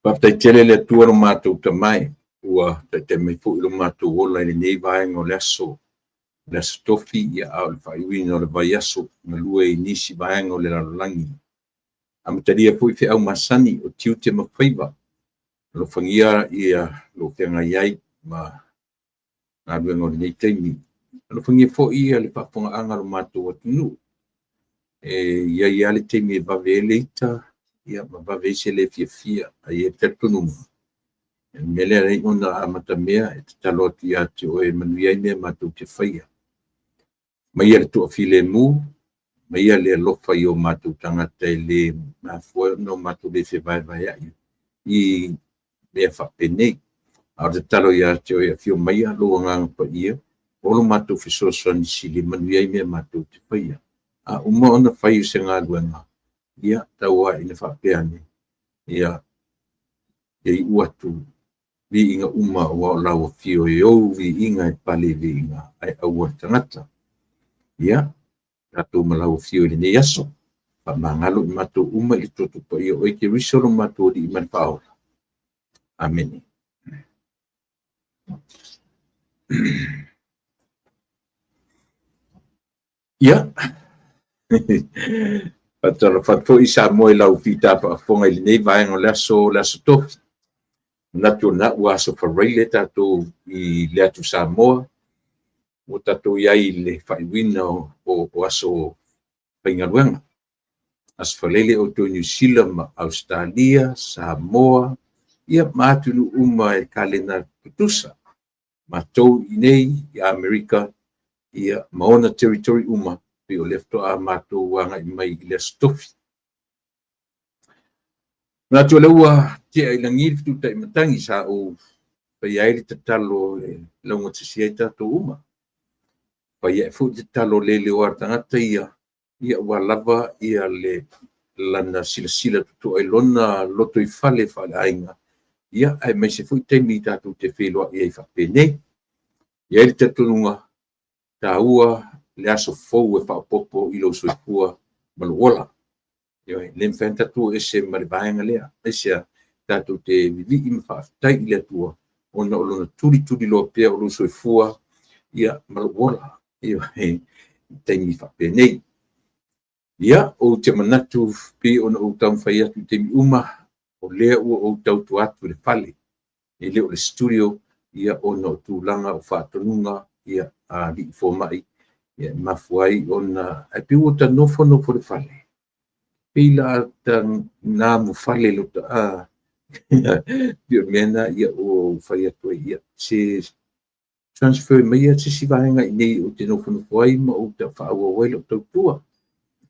Faafetai tele le Atua lo matou Tama e, ua taitai mai foi lo matou ola i lenei vaega o le aso, le Aso Tofi, ia a o le faaiuina o le vaiaso galue i nisi vaega o le lalolagi. Amatalia foi feau masani o tiute ma faiva. Alofagia ia lou feagai ai ma galuega o lenei taimi. Alofagia foi le faafofogaaga a lo matou atunuu. E i ai lava le taimi e vave ai le ita ma vave ai se le fiafia. Ae i ai le talitonuga, o le mea lea e ala ai ona amatamea, e tatalo atu ia te oe e manuia ai mea matou te faia. Aumaia le toafilemu, aumaia le alofa i o matou tagata e le mafua ai ona matou le fevaevaeai i mea faapenei. A o le tatalo ia te oe, afio maia lou Agaga Paia o lo matou fesoasoani sili e manuia ai mea matou te faia. A uma ona fai o se galuega, ia tau lava ina faapea ane, ia iu atu viiga uma aua o lau afio e ou viiga e pale i viiga ae aua le tagata. Ia, tatou ma lau afio i lenei aso. Faamagalo i matou uma i le toto paia o oe Keriso lo matou Alii ma le Faaola. Amene. Ia, faatalofa atu foi Samoa i lau fita faafofoga i lenei vaega o le aso, le Aso Tofi. Manatu o lena ua Aso Faraile tatou i le atu Samoa, ua tatou i ai i le faaiuina o aso faigaluega. Aso Faraile outou i Niu Sila ma Ausetalia, Samoa, ia ma atunuu uma e kalena tutusa. Matou i inei i Amerika, ia ma ona territory uma, pei o lea faatoa matou agai mai i le Aso Tofi. Manatu o lea ua tea i lagi le fetutai matagi sa ou faia ai le tatalo e laugatasi ai tatou uma. Fai ae foi le tatalo le leoa a le tagata ia, ia aua lava ia le lana silasila totoa i lona lotoifale faaleaiga, ia aemaise foi taimi tatou te feiloai ai faapenei. E i ai le talitonuga, e taua le aso fou e faaopoopo i lou soifua ma lou ola. Ioe, e le mafai ona tatou o ese ma le vaega lea. Aisea? Tatou te vivii ma faafetai i le Atua ona o Lona tulituliloa pea o lou soifua ma lou ola. Ioe, i taimi faapenei. Ia, ou te manatu pei ona ou taumafai atu i taimi uma, o lea ua ou tautua atu i le fale, e le o le studio, ia ona o tulaga o faatonuga ia a alii fomai, ia e mafua ai ona ae pei ua ta nofonofo i le fale, pei la ta namufale lota a pei o le mea lena ia ua ou fai atu ai, ia se transfer maia se isi vaega i inei ou te nofonofo ai ma ou faaauau ai lau tautua.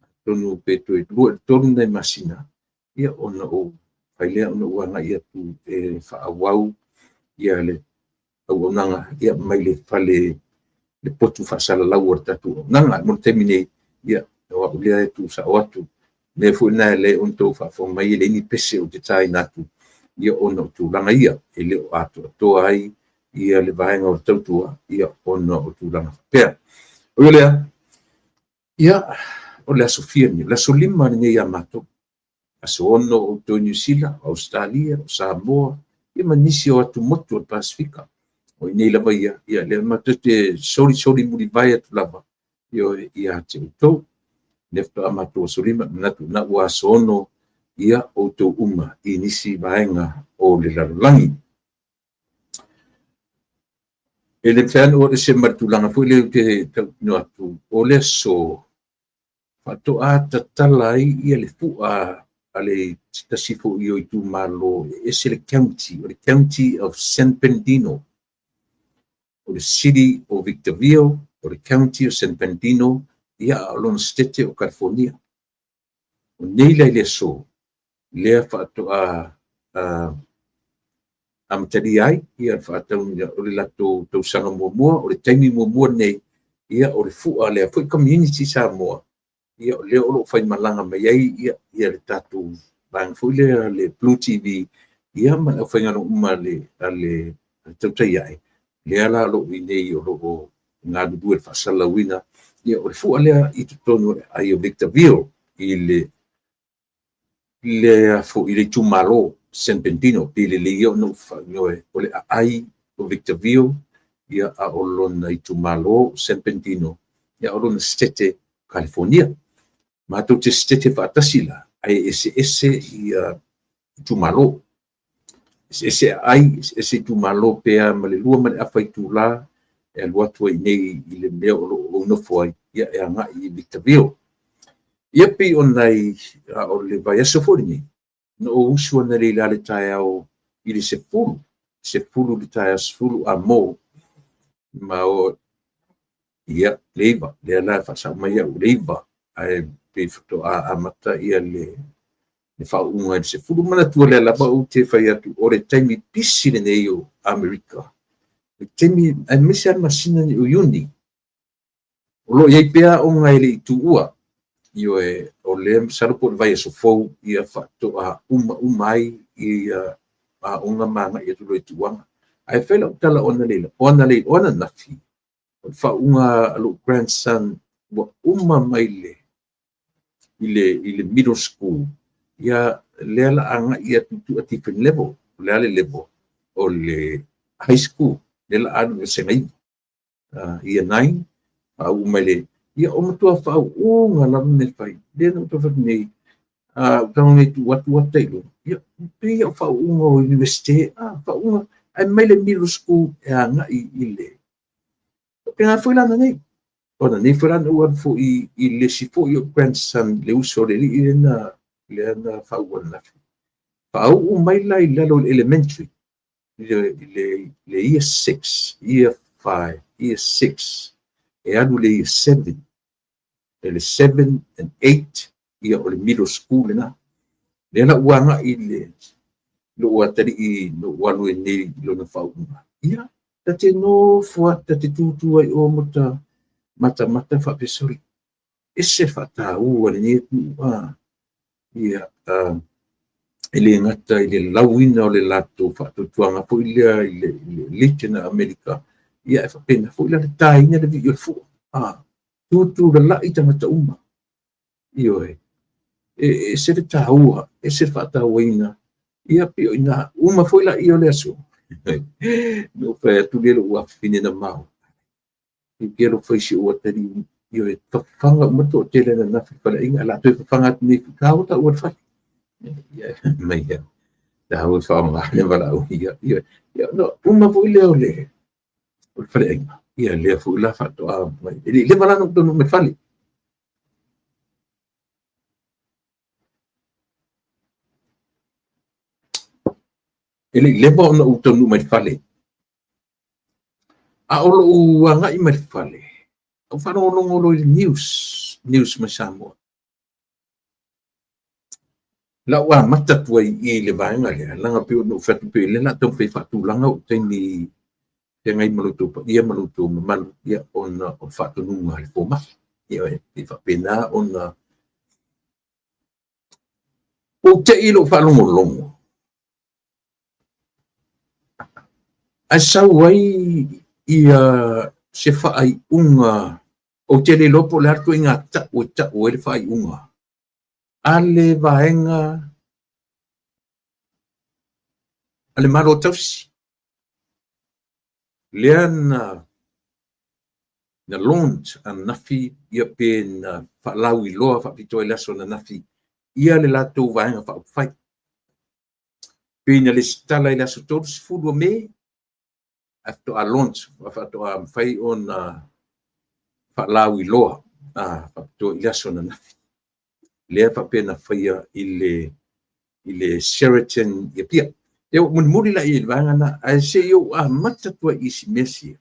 Atonu pe toe 2 i le 3 nai masina, ia ona ou fai lea ona ou agai atu e faaauau ia le auaunaga ia mai le fale le potu faasalalau o le tatou auaunaga. Mo le taimi nei, ia, o au lea e tuusao atu. O le mea foi lena e ala ai ona outou faafofoga mai e leai ni pese ou te taina atu, ia ona o tulaga ia, e le o atoatoa ai ia le vaega o le tautua, ia ona o tulaga faapea. Ui o lea, ia, o le aso fia lenei? O le aso 5 lenei ia matou. Aso 6 outou i Niu Sila, o Ausetalia, o Samoa, ia ma nisi o atumotu o le Pasefika. O i inei lava ia, ia lea matou te solisoli mulivae atu lava, ioe, ia te outou. Lea faatoa matou aso 5, manatu na ua aso 6 ia outou uma i nisi vaega o le lalolagi. E le mafai ona ou alu ese ma le tulaga foi lea ou te tautino atu, o le aso faatoa tatala ai ia le fua a le se tasi foi o itumalo e ese le county, o le County of San Bernardino. O le City o Victorville, o le County o San Bernardino, ia a o lona setete o California. O nei la i le aso, lea faatoa amatalia ai ia le faataunuuina o le latou tausaga muamua, o le taimi muamua lenei, ia o le fua a lea foi community Samoa, ia o lea o lo o faimalaga mai ai ia, ia le tatou vaega foi lea le Blue TV, ia ma le aufaigaluega uma a le, a le Tautai Ae, lea la o lo o i inei o lo o galulue i le faasalalauina, ia o le fua lea i totonu o le aai o Victorville i le, le, i le itumalo. San Bernardino. Pe lelei ia ona ou faaigoa o le aai o Victorville, ia, a o lona itumalo San Bernardino, ia, o lona Setete California. Matou te setete faatasi la, ae eseese ia itumalo. Eseese aai, eseese itumalo pe a ma le 2.5 itula e alu atu ai nei i le mea o lo o ou nofo ai, ia, e agai i Victorville. Ia pei o nai, a o le vaiaso foi lenei, na ou usu analeila i le taeao i le 10, 10 i le taeao 10 a mo, ma o, ia, le 9, lea la e faasao mai au, le 9, ae pei faatoa amata ia le faauuga i le 10. Manatua lea lava ou te fai atu, o le taimi pisi lenei o Amerika, le taimi, aemaise lava le masina o Iuni, o lo o i ai pea aoga e le i tuua. Ioe, o lea masalo po o le vaiaso fou ia faatoa uma uma ai ia aoga ma agai atu loa i tuuaga. Ae fai lau tala o analeila, o analeila, o ananafi, o le faauuga a lou grandson ua uma mai i le middle school, ia lea la agai atu to a different level. O le a le level? O le high school, lea la alu i le vasega 9. Year 9, faauu mai le, ia o matua faauuga lava mea fai. Lea na ou tau fai atu nei, a ou tago nei tuu atu ata i luga, ia, pei o faauuga o Universite, faauuga, ae mai le middle school e agai i le, faapena foi la nei. Ona nei foi la na ou alu foi i le isi foi o grandson, le uso o le alii lea na faauu ananafi. Faauu mai la i lalo i le elementary, i le year 6, year 5, year 6, e alu le year 7, le 7 and 8, ia o le middle school lena. Lea la ua agai i le lou atalii na ou alu ai nei i lona faauuga. Ia, ta te nofo atu, ta te tutu ai o ma ta matamata faapea, sorry, ese le faataua lenei atunuu. Ia, e le gata i le lauina o le latou faatuatuaga foi lea i le religion a Amerika, ia e faapena foi la le taina le vii o le fua. Tutu lalai tagata uma. Ioe, e ese le taua, ese le faatauaina, ia pei o ina uma foi la ia o le aso. Na ou fai atu lea lou afafine na mau, i te alofa i si ou atalii, ioe, fafaga uma le toatele ananafi i le faleaiga, ae o le a toe fafaga atu nei, taua taua le fale. Ia, mai ia, taua e faaaoga le valaau, ia, ioe. Ia, no, uma foi lea o le faleaiga, ia lea foi la faatoa mai. E le i leva la na ou taunuu mai fale. E le i leva ona ou taunuu mai le fale. A o lou agai mai le fale, ou faalogologo loa i le news, news mai Samoa. La ou amata atu ai i le vaega lea, leaga pei ona ou fai atu pei o lea o le a taumafai e faatulaga ou taimi feagai ma lo outou paia ma lo outou mamalu, ia, ona o le faatonuga a le fomai. Ia, e faapena ona ou te i lou faalogologo, ae sau ai ia se faaiuga, ou te le iloa po o le a le ituaiga tau e tau ai le faaiuga a le vaega a le Malo Tausi, lea na launch ananafi, ia pe na faalauiloa faapitoa i le aso ananafi ia le latou vaega faaupufai. Pei na lesitala i le aso 30 o Me, ae faatoa launch, faatoa mafai ona faalauiloa faapitoa i le aso ananafi. Lea faapea na faia i le Sheraton i Apia. Ia, ua mulimuli la i le vaega lena, ae se i ou amata atu ai i isi mea sia.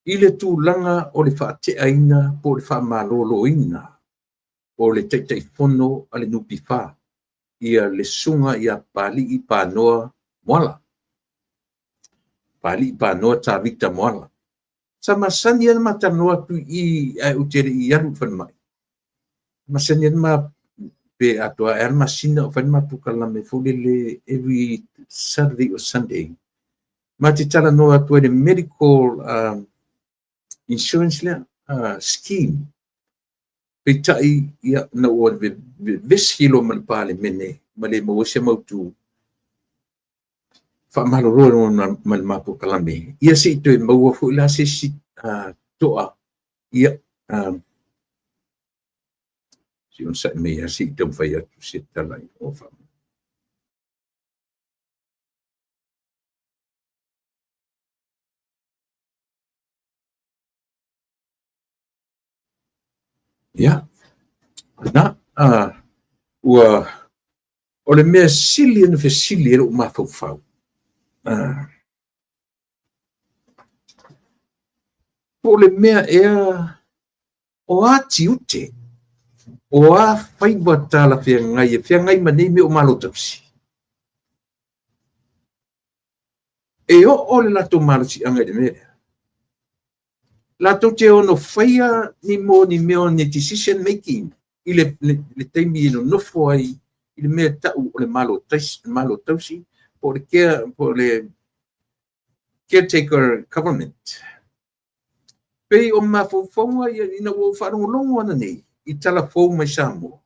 I le tulaga o le faateaina po o le faamaloloina o le Taitaifono a le NPF, ia le susuga ia Papalii Panoa Moala. Papalii Panoa Tavita Moala. Sa masani lava ona ma talanoa atu i i ae ou te le i alu i le falemai. Masani lava ma pe atoa ae le masina o fai le matou polokalame foi lele every Saturday or Sunday. Ma te talanoa atu ai le medical insurance lea, scheme. Peitai, ia, na ua vevesi loa ma le Palemene ma le maua ai se mautu, faamalolo i luga ma le ma polokalame, ia se i toe maua foi la se isi toa, ia, se i onosai mai lava se i taumafai atu se tala i o. Ia, na, ua, o le mea sili ona fesili ai lou mafaufau, po o le mea ea, o a tiute, o a faiva talafeagai e feagai ma nei mea o Malo Tausi? E oo le latou malosiaga i le mea lea. Latou te ono faia ni mo ni mea o ni decision making i le taimi e nonofo ai i le mea tau o le Malo Tausi, Malo Tausi po o le caretaker government. Pei o mafaufauga ia ina ua ou faalogologo ananei i tala fou mai Samoa,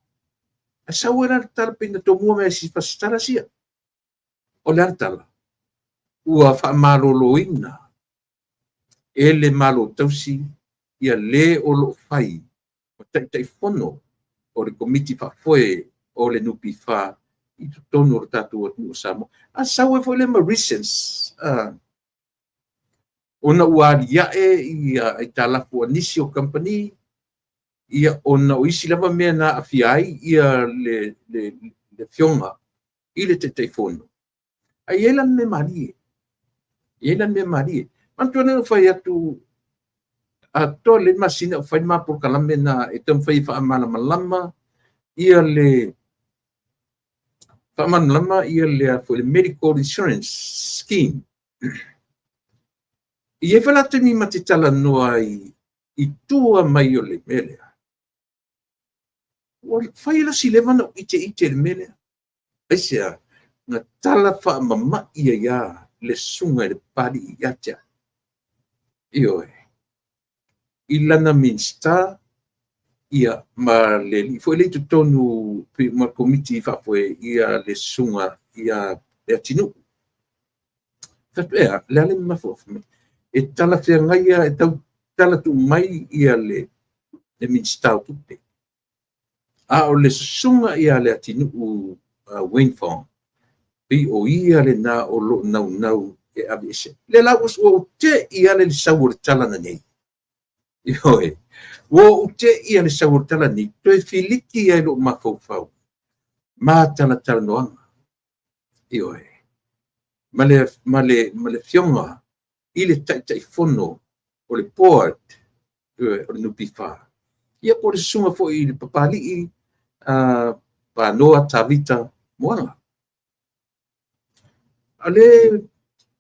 ae sau ai la le tala pei na tomua mai e si Fasitala sia. O le a le tala? Ua faamaloloina e le Malo Tausi ia le o lo o fai ma Taitaifono o le Komiti Faafoe o le NPF i totonu o le tatou atunuu o Samoa. A sau ai foi lea ma reasons, ona ua aliae ia aitalafu a nisi o kamupani, ia ona o isi lava mea na aafia ai ia le afioga i le Taitaifono. Ae i ai la le mea malie. E i ai la le mea malie. Manatua lea na ou fai atu atoa le masina o fai le ma polokalame na e taumafai e faamalamalama ia le faamalamalama ia le, foi, le medical insurance scheme. E i ai foi la taimi ma te talanoa ai i tua mai o le mea lea. Ua fai la si leva na ou ite ite i le mea lea. Aisea? Na tala faamamai ai lava le susuga i le Papalii ia te au. Ioe. I lana Minisita, ia, ma le alii foi lea i totonu ma le komiti faafoe ia le susuga ia Leatinuu. Fai atu, ea, le a le mafaufau mai. E talafeagai e tau tala tuu mai ia le Minisita o Tupe. A o le susuga ia Leatinuu Wayne Fong, pei o ia lena o lo o naunau e aveese. Le la ua ou te i ale le sau o le tala na nei. Ioe. Ua ou te i ale sau o le tala nei, toe filiki ai lou mafaufau ma talatalanoaga. Ioe. Ma le afioga i le Taitaifono o le board o le NPF. Ia po o le susuga foi i le Papalii Panoa Tavita Moala. A le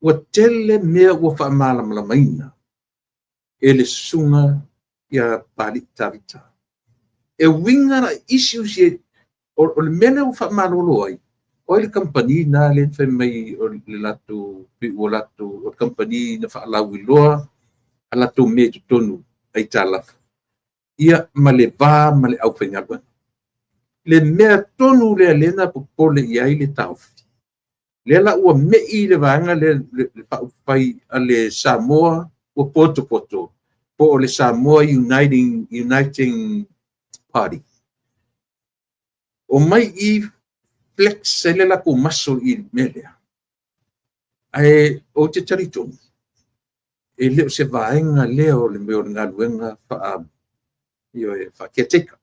ua tele mea ua faamalamalamaina e le susuga ia Papalii Tavita. E uiga la issues e o le mea lea ua faamalolo ai, o ai le kamupani na lea fai mai o le latou, ua latou, o le kamupani na faalauiloa a latou mea i totonu aitalafu, ia ma le va ma le aufaigaluega. Le mea tonu lea lea na popole i ai le taofi. Lea la ua mei le vaega lea le faaupufai a le Samoa ua potopoto po o le Samoa Uniting Party. O mai i flex ai le latou muscle i le mea lea. Ae ou te talitonu, e le o se vaega lea o le mea o le galuega faa-caretaker.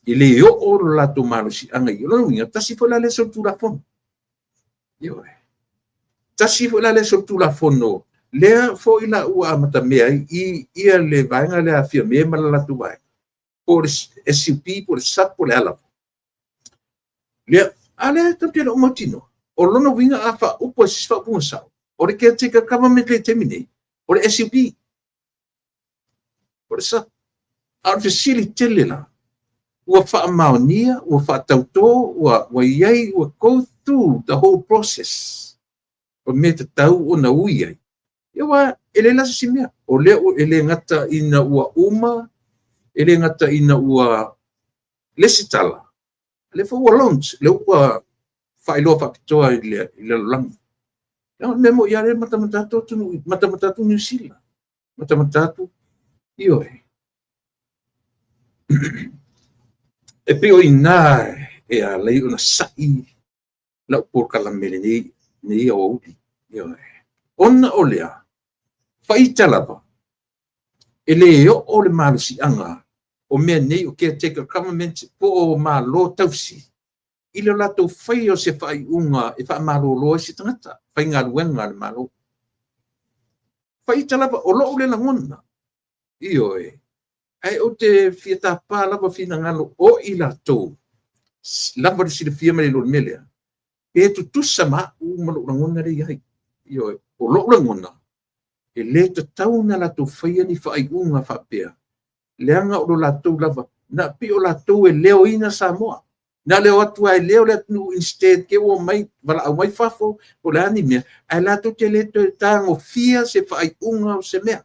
E le oo lo latou malosiaga i lona uiga, tasi foi la lea solitulafono. Ioe. Tasi foi la lea solitulafono, lea foi la ua amatamea ai i ia le vaega lea a Fiame ma le latou vaega. Po o le SUP, po o le SAP, po o le a lava. Lea, a lea tatou te le o mautinoa. O lona uiga a faaupu e se faaupuga sao, o le caretaker government le taimi nei, o le SUP, o le SAP. A o le fesili tele la, ua faamaonia, ua faatauto, ua i ai, ua go through the whole process. O mea tatau ona ui ai. Ia ua e le la se mea. O lea e le gata ina ua uma, e le gata ina ua le se tala. Lea foi ua launch, lea ua faailoa faapitoa i le lalolagi. O le mea moni lava lea e matamata atu atunuu, matamata atu Niu Sila, matamata atu, ioe. E pei o i ina e ala ai ona sai lau polokalame i lenei aoauli. Ioe. Ona o le a? Faita lava, e le oo le malosiaga o mea nei o caretaker government po o Malo tausi i le latou faia o se faaiuga e faamalolo ai se tagata faigaluega a le Malo. Faita lava, o lou lea lagona, ioe, ae ou te fia tapa lava finagalo o i latou lava le silafia ma le iloa i le mea lea, pe tutusa ma au ma lou lagona lea e i ai. Ioe, o lou lagona, e le tatau ona latou faia ni faaiuga faapea, leaga o lo latou lava, na pei o latou e leoina Samoa. Na o le o atu lava e leo le atunuu instead ke ua omai valaau mai fafo po o le a ni mea, ae latou te le toe tagofia se faaiuga o se mea.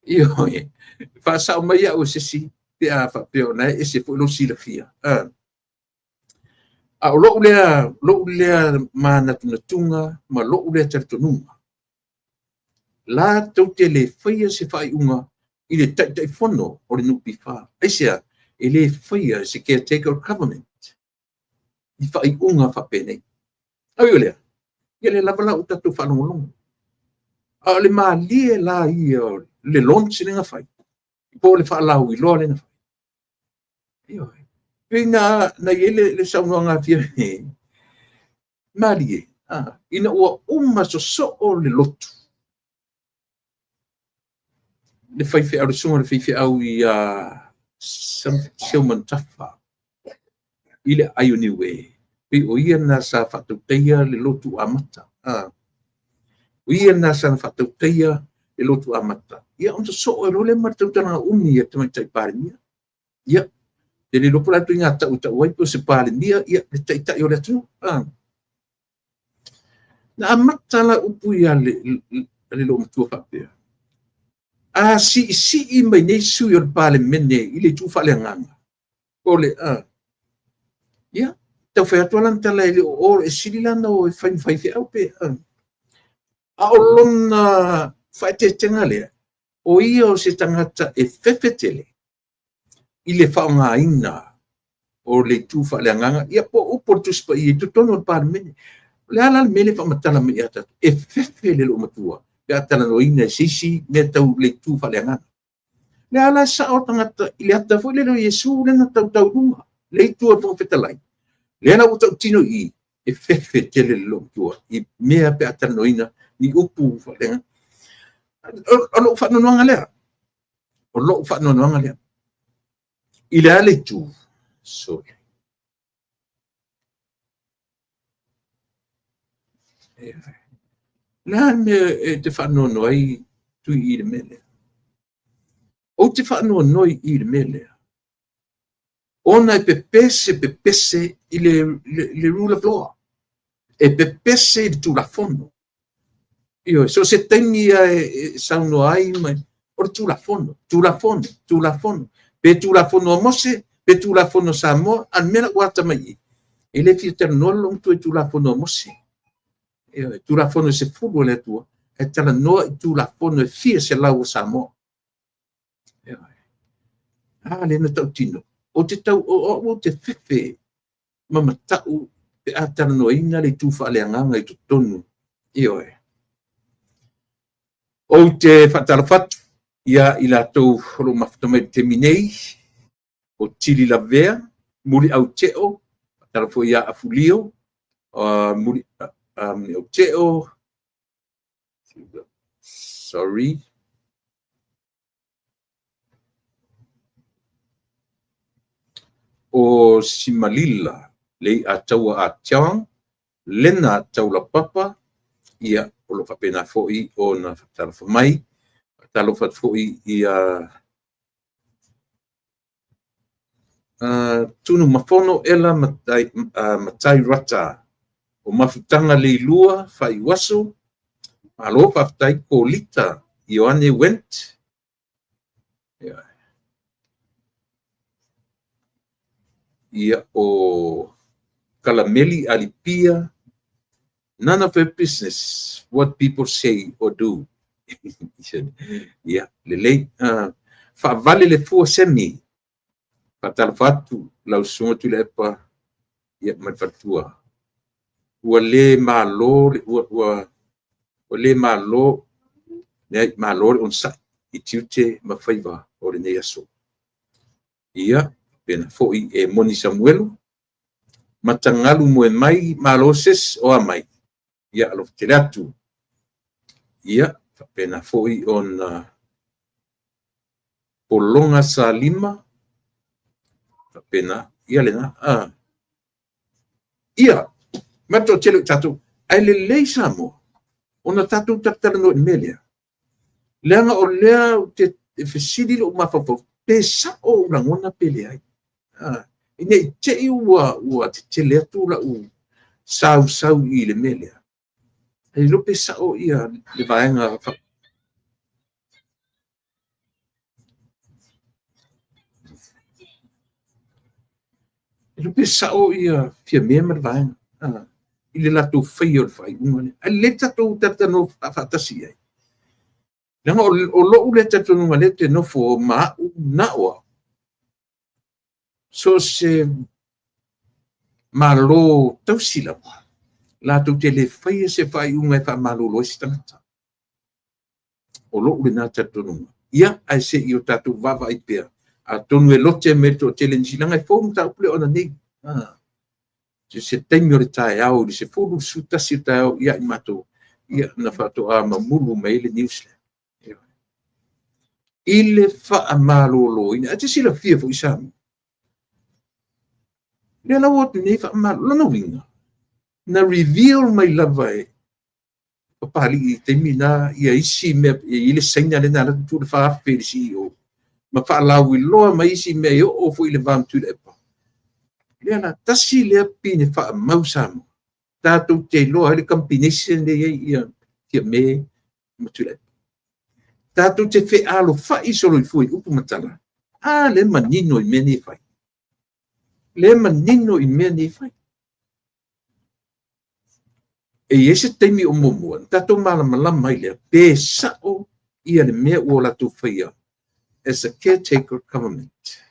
Ioe, faasao mai au e se isi pe a faapea o la e ese foi lou silafia. A o lou lea manatunatuga ma lou lea talitonuga, latou te le faia se faaiuga i le Taitaifono o le NPF. Aisea? E le faia e se caretaker government ni faaiuga faapenei. Ae ui o lea, ia lea lava la ua tatou faalogologo. A o le malie la ia o le launch lea na fai, po o le faalauiloa lea na fai. Ioe. Pei na i ai le saunoaga a Fiame, malie, ina ua uma sosoo le lotu, le faifeau, le susuga i le faifeau ia Seumanutafa i le aai o Niue, pei o ia lena sa faatautaia le lotu amata. O ia lena sa faatautaia le lotu amata. Ia ona sosoo ai loa lea ma le tautalaga umi a le Tamaitai Palemia. Ia, e le iloa po o le a le ituaiga tau e tau ai, po o se Palemia, ia, le Taitai o le atunuu. Na amata la upu ia le loomatua faapea, a siisii mai nei sui o le Palemene i le itu faaleagaga, o le a, ia, tau fai atu lana tala e le o o, e sili la ona o e fai ma faifeau pe, a o lona faaeteetega lea, o ia o se tagata e fefe tele i le faaaogaina o le itu faaleagaga, ia po o upu o le Tusi Paia i totonu o le Palemene. O le a la le mea lea e faamatala mai ia tatou? E fefe le loomatua pe a talanoaina e se isi mea tau le itu faaleagaga. O le a la e sao le tagata i le ata foi lele o Iesu lea na tautau i luga, le itu a le Fofoga Fetalai, lea la ua tautino i i, e fefe tele le loomatua i mea pe a talanoaina ni upu faaleagaga. O lou faanoanoaga lea. O lou faanoanoaga lea. I le a le itu? Sorry. O le a le mea e te faanoanoa ai Tui i le mea lea? Ou te faanoanoa i le mea lea, ona e pepese pepese i le rule of law, e pepese i le Tulafono. Ioe, so o se taimi lava e saunoa ai mai, o le Tulafono, Tulafono, Tulafono, pe Tulafono a Mose, pe Tulafono a Samoa, a o le mea la ua ata mai i, e le fia talanoa le loomatua i Tulafono a Mose. Ioe, Tulafono e 10 a le Atua, ae talanoa i Tulafono e fia selau a Samoa. Ioe. A lea na tautino, ou te tau, o au ou te fefe ma matau pe a talanoaina le itu faaleagaga i totonu. Ioe. Ou te faatalofa atu ia i latou o lo o mafuta mai i le taimi nei, o Tili Lavea, Muliau Teo, faatalofa foi ia Afulio, Muliau Teo, sorry, o Simalila, Leiataua Ah Tiong, Lena Taulapapa, ia, o lo o faapena foi ona faatalofa mai. Faatalofa atu foi ia Tunumafono Ela Matai Rata, o Mafutaga Leilua Faaiuaso, malo faafetai Kolita Ioane Went. Ia, o Kalameli Alipia, none of her business what people say or do. Ia, lelei. Faavale le fua semi. Faatalofa atu lau susuga Tuilaepa, ia, ma le faletua. Ua le malo, ua le malo, leai, malo le onosai i tiute ma faiva o lenei aso. Ia, pena foi e Moni Samuelu, Matagalu moe mai, malo sis, o a mai. Ia, alofa tele atu. Ia, faapena foi ona Pologa Salima, faapena, ia lena. Ia, ma le toatele o tatou, ae lelei Samoa, ona tatou talatalanoa i le mea lea. Leaga o lea ou te fesili lou mafaufau, pe sao ou lagona pe leai. Ina i te i ua tetele atu lau sausau i le mea lea. E iloa pe sao ia le vaega. E iloa pe sao ia Fiame ma le vaega i le latou faia o le faaiuga lea. Ae lelei tatou talatalanoa faatasi i ai. Leaga o lou lea talitonuga lea ou te nofo ma au na o au. So o se Malo tausi lava, latou te le faia se faaiuga e faamalolo ai se tagata. O lou lena talitonuga. Ia, ae se i o tatou vaavaai pea, atonu e lote mai le toatele nisi, leaga e fou le mataupu lea ona nei. Se taimi o le taeao i le 10, 11 o le taeao ia i matou, ia na faatoa mamulu mai ai le news lea. I le faamaloloina, ae te silafia foi Samoa, lea la ua atu nei faamalolo. Lona uiga, na reveal mai lava e Papalii i taimi na ia isi mea e i ai le saina lea na alu atu tuu le 4,000 i le CEO ma faalauiloa mai isi mea e oo foi i le va ma Tuilaepa. Lea la, tasi lea pine faamau Samoa, tatou te iloa ai le combination lea e i ai ia Fiame ma Tuilaepa. Tatou te fealofai soloifua i upu ma tala, a lea e manino i mea nei e fai. Lea e manino i mea nei e fai. E i ai se taimi o muamua, na tatou malamalama ai lea, pe sao ia le mea ua latou faia as a caretaker government.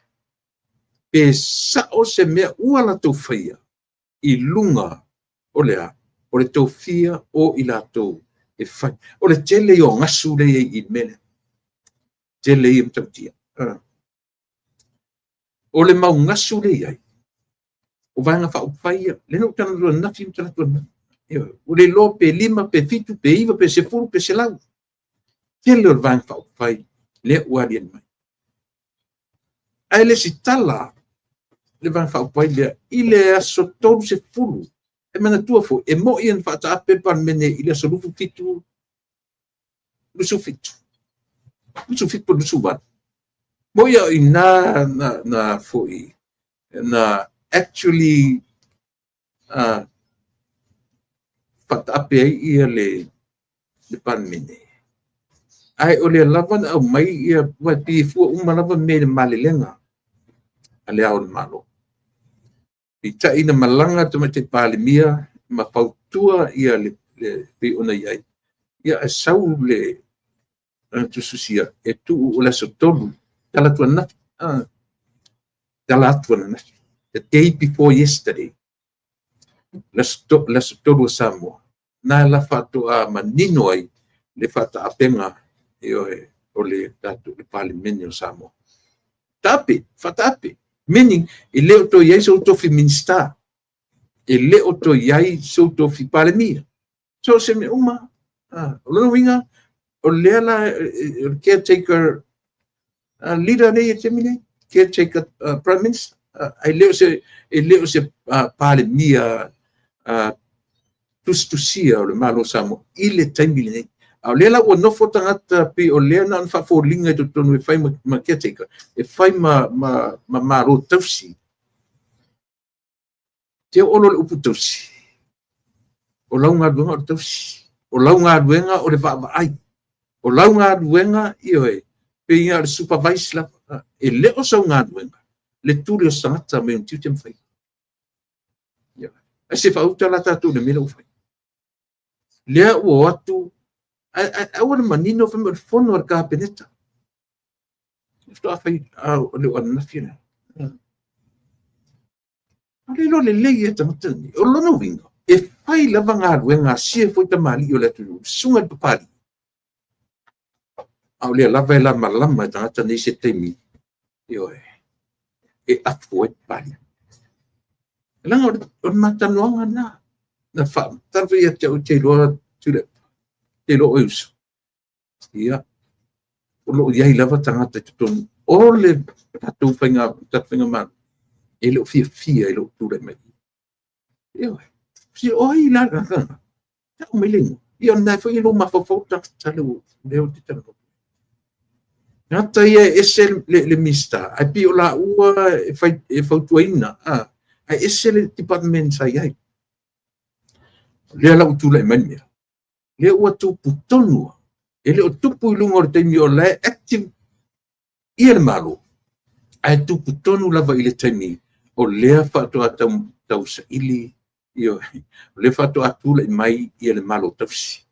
Pe sao se mea ua latou faia i luga o le a? O le tofia o i latou e fai. O le tele ia o gasu lea e i ai i le mea lea. Tele ia matautia. O le mau gasu lea e i ai, o Vaega Faaupufai ia, lea na ou talanoa ananafi ma talaatu ananafi. Ua le iloa pe 5, pe 7, pe 9, pe 10, pe 100. Tele o le Vaega Faaupufai lea ua aliali mai. Ae le sitala le Vaega Faaupufai lea i le aso 30. E manatua foi, e moi na faataape le Palemene i le aso 27, 27, 27 po o le 28. Moi a o i ina na foi, na actually faataape ai ia le Palemene. Ae o lea lava na aumai ia, ua pei e fua uma lava mea i le malelega a le Ao o le Malo. Peitai na malaga le Tamaitai Palemia ma fautua ia le pei ona i ai, ia ae sau le tusitusia e tuu o le aso 3, tala atu ananafi, tala atu ananafi, the day before yesterday, le aso 3 o Samoa, na la faatoa manino ai le faataapega o le tatou le Palemene o Samoa. Taape, faataape, meaning e le o toe i ai sou tofi Minisita, e le o toe i ai sou tofi Palemia, so o se mea uma. O lona uiga, o lea la o le caretaker leader nei e taimi nei, caretaker prime minister, e le o se Palemia tusitusia o le Malo o Samoa i le taimi lenei. A o lea la ua nofo tagata pei o lea na ona faafoliga i totonu e fai ma caretaker, e fai ma Malo tausi. Te oo loa le upu tausi, o lau galuega o le tausi, o lau galuega o le vaavaai, o lau galuega, ioe, pei lava o le supervise lava. E le o sau galuega le tuli o se tagata mai ona tiute ma faiva. Ia. Ae se faauta la tatou i le mea lea ua fai. Lea ua o atu, ae ua le manino fai mai o le fono a le Kapeneta. Faatoa fai le o ananafi lea. O le iloa lelei e tagata nei. O lona uiga, e fai lava galuega a sia foi tamalii o le atunuu, susuga i le Papalii, a o lea lava e lamalama e tagata nei se taimi, ioe, e afu ai Papalii. Leaga o le ma talanoaga lena. Na faatala foi ia te au, te iloa Tuilaepa, te iloa oe uso. Ia, o lo o i ai lava tagata i totonu o le tatou faigamalo e le o fiafia i lou tulai mai. Ioe. O ai la, tau mai le igoa. Ia o lena foi e lou mafaufau tagata lea ou te talanoa. Tagata ia e ese le Minisita, ae pei o laua e fautuaina, ae ese le department sa i ai. O lea la ua tulai mai le mea, lea ua tupu tonu, e le o tupu i luga o le taimi o la e active ia le Malo, ae tupu tonu lava i le taimi o lea faatoa tausaili, ioe, o lea faatoa tulai mai ia le Malo tausi.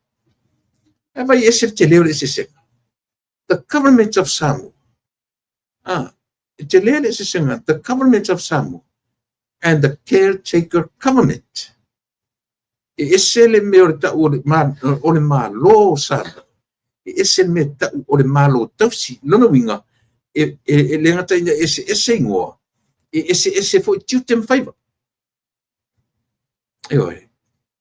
Ae vai ese le tele o le eseesega. The Government of Samoa. E tele le eseesega. The Government of Samoa and the Caretaker Government. E ese le mea o le tau o le Malo o Samoa. E ese le mea tau o le Malo tausi. Lona uiga, e le gata ina eseese igoa, e eseese foi tiute ma faiva. Ioe.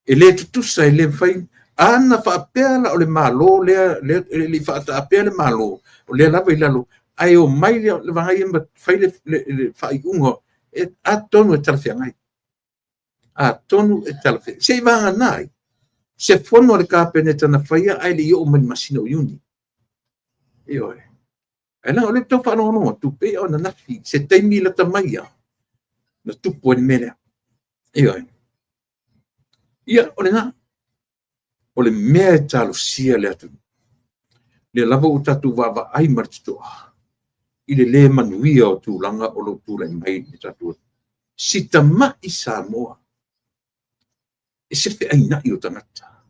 E le tutusa, e le mafai. Ana faapea la o le Malo lea, lea e le i faataapea le Malo, o lea lava i lalo, ae o mai le vaega ia ma fai le faaiuga, e atonu e talafeagai. Atonu e talafeagai. Se i vagana ai se fono a le Kapeneta na faia ae le i oo mai le masina o Iuni. Ioe. Ae leaga o lea tau faalogologo atu, pei o ananafi, se taimi lata mai ia, na tupu ai le mea lea. Ioe. Ia, o lena. O le mea e talosia le atunuu. Lea lava ua tatou vaavaai ma le totoa i le lē manuia o tulaga o lo o tulai mai i le tatou atunuu. Si tamai Samoa, e se feainai o tagata.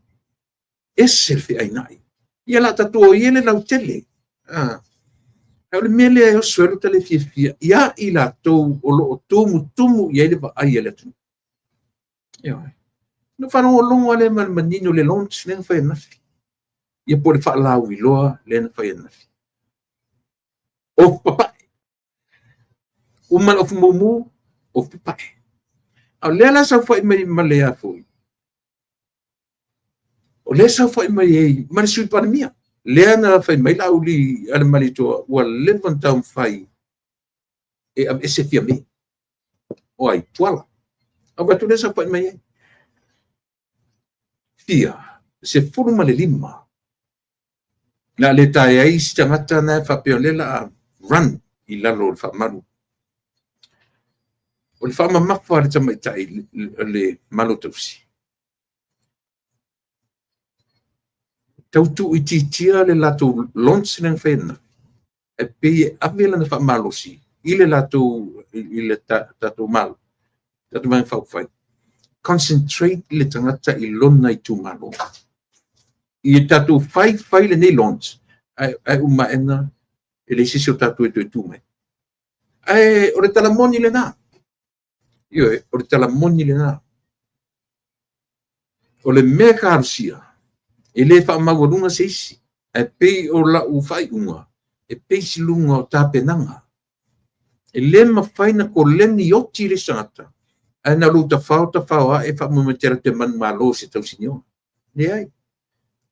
Ese le feainai. Ia la tatou o ia le lautele. Ae o le mea lea e oso ai lo ta le fiafia ia i latou o lo o tumutumu i ai le vaai a le atunuu. Ioe. Na faalogologo lea ma le manino le launch lea na fai ananafi. Ia po o le faalauiloa lea na fai ananafi. Ofu papae. Uma le ofu mumu, ofu papae. A o lea la saofai mai ma le afoi. O lea saofai mai ai ma le Sui Palemia. Lea na fai mai Laauli a le Malietoa ua leva ona taumafai e aveese Fiame. O ai, Tuala. Au atu lea saofai mai ai. Fia, 15. La le tae ai isi tagata na e faapea o lea la run i lalo o le faamalu. O le faamamafa a le tamaitai le Malo tausi. Tau tuuitiitia le latou launch lea na fai ananafi, e pei e ave lana faamalosi i le latou i le tatou Malo, tatou Vaega Faaupufai. Concentrate le tagata i lona itumalo. I tatou fai lenei launch, ae uma aena e leai se isi o tatou e toe tu mai. Ae o le tala moni lena. Ioe, o le tala moni lena. O le mea talosia, e le faamaualuga se isi, ae pei o lau faaiuga, e base i luga o tapenaga. E le mafai na koleni oti le isi tagata, ae na lou tafao tafao ae faamoemoe te alu te manumalo i se tausinioga. Leai.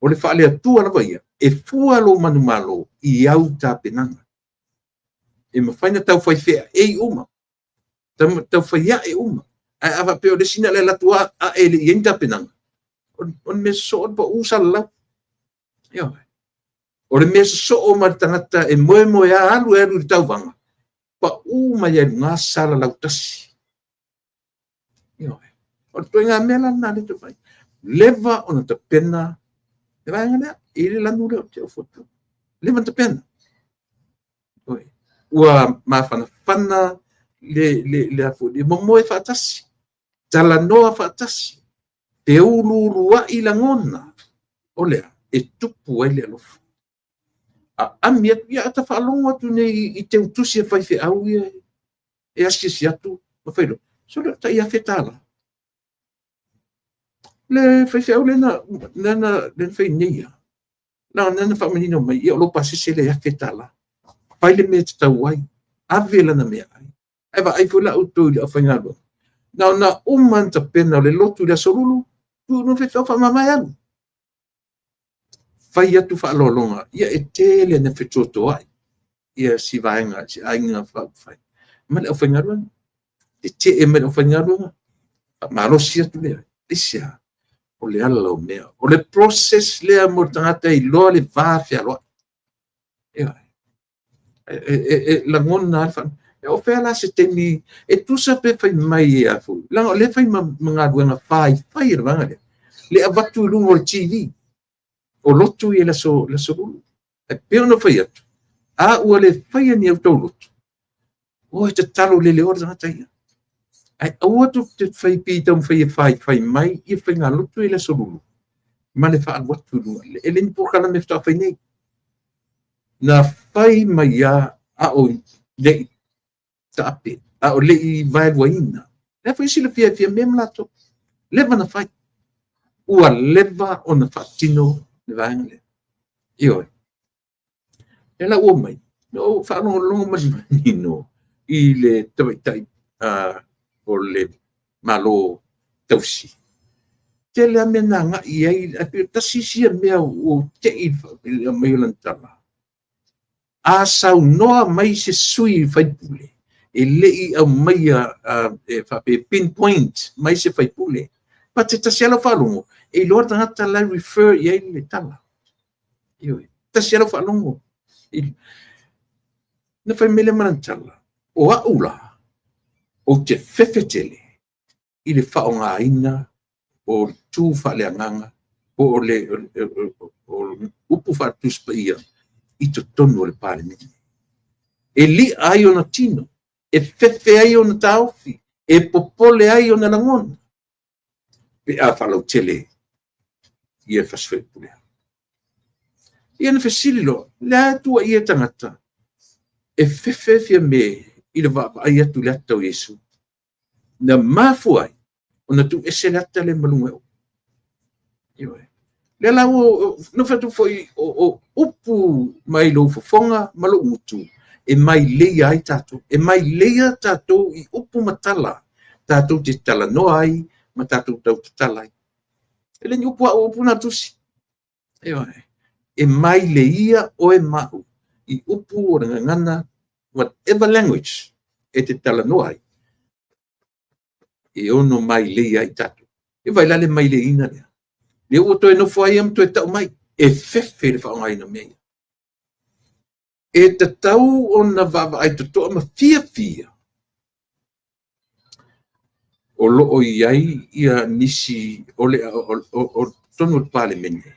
O le faaleatua lava ia, e fua lou manumalo i au tapenaga. E mafai na taufai feaei uma, taufai ae uma. Ae a faapea o le isi na le alu atu ae e le i ai ni tapenaga, o le mea sosoo le pau salalau. Ioe. O le mea sosoo ma le tagata e moemoeā alu e alu i le tauvaga, pau mai ai luga salalau tasi. Ioe. O le ituaiga mea la lena lea taumafai. Leva ona tapena le vaega lea, e i le lanu lea o te ofo atu. Leva ona tapena. Ua mafanafana le, le, le, le momoe faatasi, talanoa faatasi, feuluuluai lagona, o le a? E tupu ai le alofa. Aami atu, ia a ta faalogo atu nei i teutusi a faifeau ia e asiasi atu ma fai loa, sole o tai $1,000. Le faifeau lea na, lea na, lea na fai nei ia, na, na faamanino mai, ia o lou pasese lea e $1,000. Fai le mea e tatau ai, ave lana meaai. Ae vaai foi la outou i le aufaigaluega. Na ona uma ona tapena o le lotu i le Aso Lulu, tuu loa faifeau faamama e alu. Fai atu faaaloaloga, ia e tele ina fetotoai ia si vaega, si aiga faaupufai ma le aufaigaluega. Tetee mai le aufaigaluega, faamalosi atu lea. Aisea? O le ala o mea. O le process lea mo le tagata e iloa le va fealoai. Ioe. E lagona lava le faanoanoa. O fea la se taimi e tusa pe fai mai e a foi, leaga o lea e fai ma galuega faifai a le vaega lea, le avatu i luga o le TV o lotu ia i le Aso Lulu. E pei ona fai atu, a ua le faia ni a outou lotu, o e tatalo leleoa le tagata ia. Ae aua tou te fai pei e taumafai e faifai mai ia faigalotu ia i le Aso Lulu ma le faaalu atu i luga. E le ni polokalame faatoa fai nei. Na fai mai lava a o le i taape, a o le i vaeluaina. Lea foi e silafia e Fiame ma latou. Leva na fai. Ua leva ona faatino le vaega lea. Ioe. Lea la ua omai, na ou faalogologo ma le manino i le tamaitai o le Malo tausi. Tele lava mea na agai i ai, ae pei tasi sia mea ua ou te i i le aumai o lana tala. A saunoa mai se sui usufono e le i aumaia e faapea pinpoint mai se sui usufono, but e tasi lava lau faalogo, e iloa le tagata la e refer i ai le tala. Ioe, tasi lava lau faalogo. Na fai mai lea ma lana tala, o au la, ou te fefe tele i le faaaogaina o le tu faaleagaga po o le upu faale-Tusi Paia i totonu o le Palemene. E li'a ai ona tino, e fefe ai ona taofi, e popole ai ona lagona, pe a faalautele ia le fasi fuaiupu lea. Ia ona fesili loa, o le a e tuuaia tagata e fefe Fiame i le vaavaai atu i le ata o Iesu, na mafua ai ona tuuese le ata lea ma luga e Olo. Ioe. Lea la ua nofo atu foi o upu mai lou fofoga ma lou gutu e maileia ai tatou. E maileia tatou i upu ma tala tatou te talanoa ai ma tatou tautatala ai. E le ni upu a au, o upu na a le Tusi. Ioe. E maileia oe ma au i upu o le gagana, whatever language e te talanoa ai, e ono maileia ai tatou. E vaai la le maileina lea. Lea ua toe nofo ai ma toe tau mai, e fefe le faaaogaina o mea ia. E tatau ona vaavaai totoa ma fiafia o lo o i ai ia nisi o le o totonu o le Palemene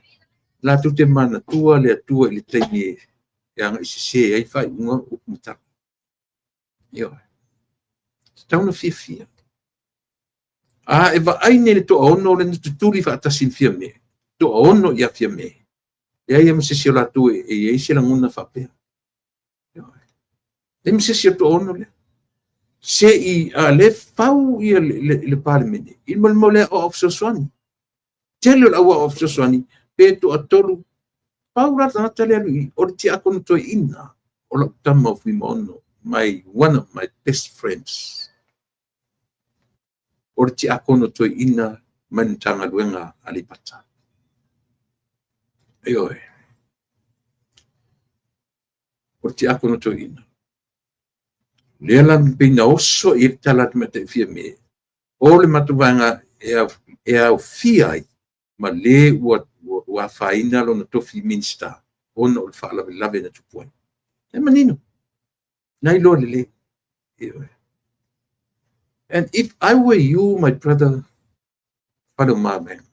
latou te manatua le Atua i le taimi e agai sese ai faaiuga o upu ma tala. Ioe. Tatau ona fiafia. A e vaai nei i le toaono lea na tutuli faatasi ma Fiame, toaono ia Fiame, leai lava ma se isi o latou e i ai se lagona faapea. Leai ma se isi o le toaono lea. Se i a le fau ia le Palemene i le mea o le aoao fesoasoani. Tele o le au aoao fesoasoani pe toatolu. Pau la le tagata lea alu i o le tiakono toeaina o lau tama o Fuimaono, my one of my best friends. O le tiakono toeaina mai le Matagaluega a Aleipata. Ioe. O le tiakono toeaina. Lea la pei na oso i ai le tala a le tamaitai Fiame, o le matou vaega e aofia ai ma le ua afaina lona tofi Minisita ona o le faalavelave na tupu ai. E manino, na iloa lelei. Ioe. And if I were you, my brother, Faleomavaega,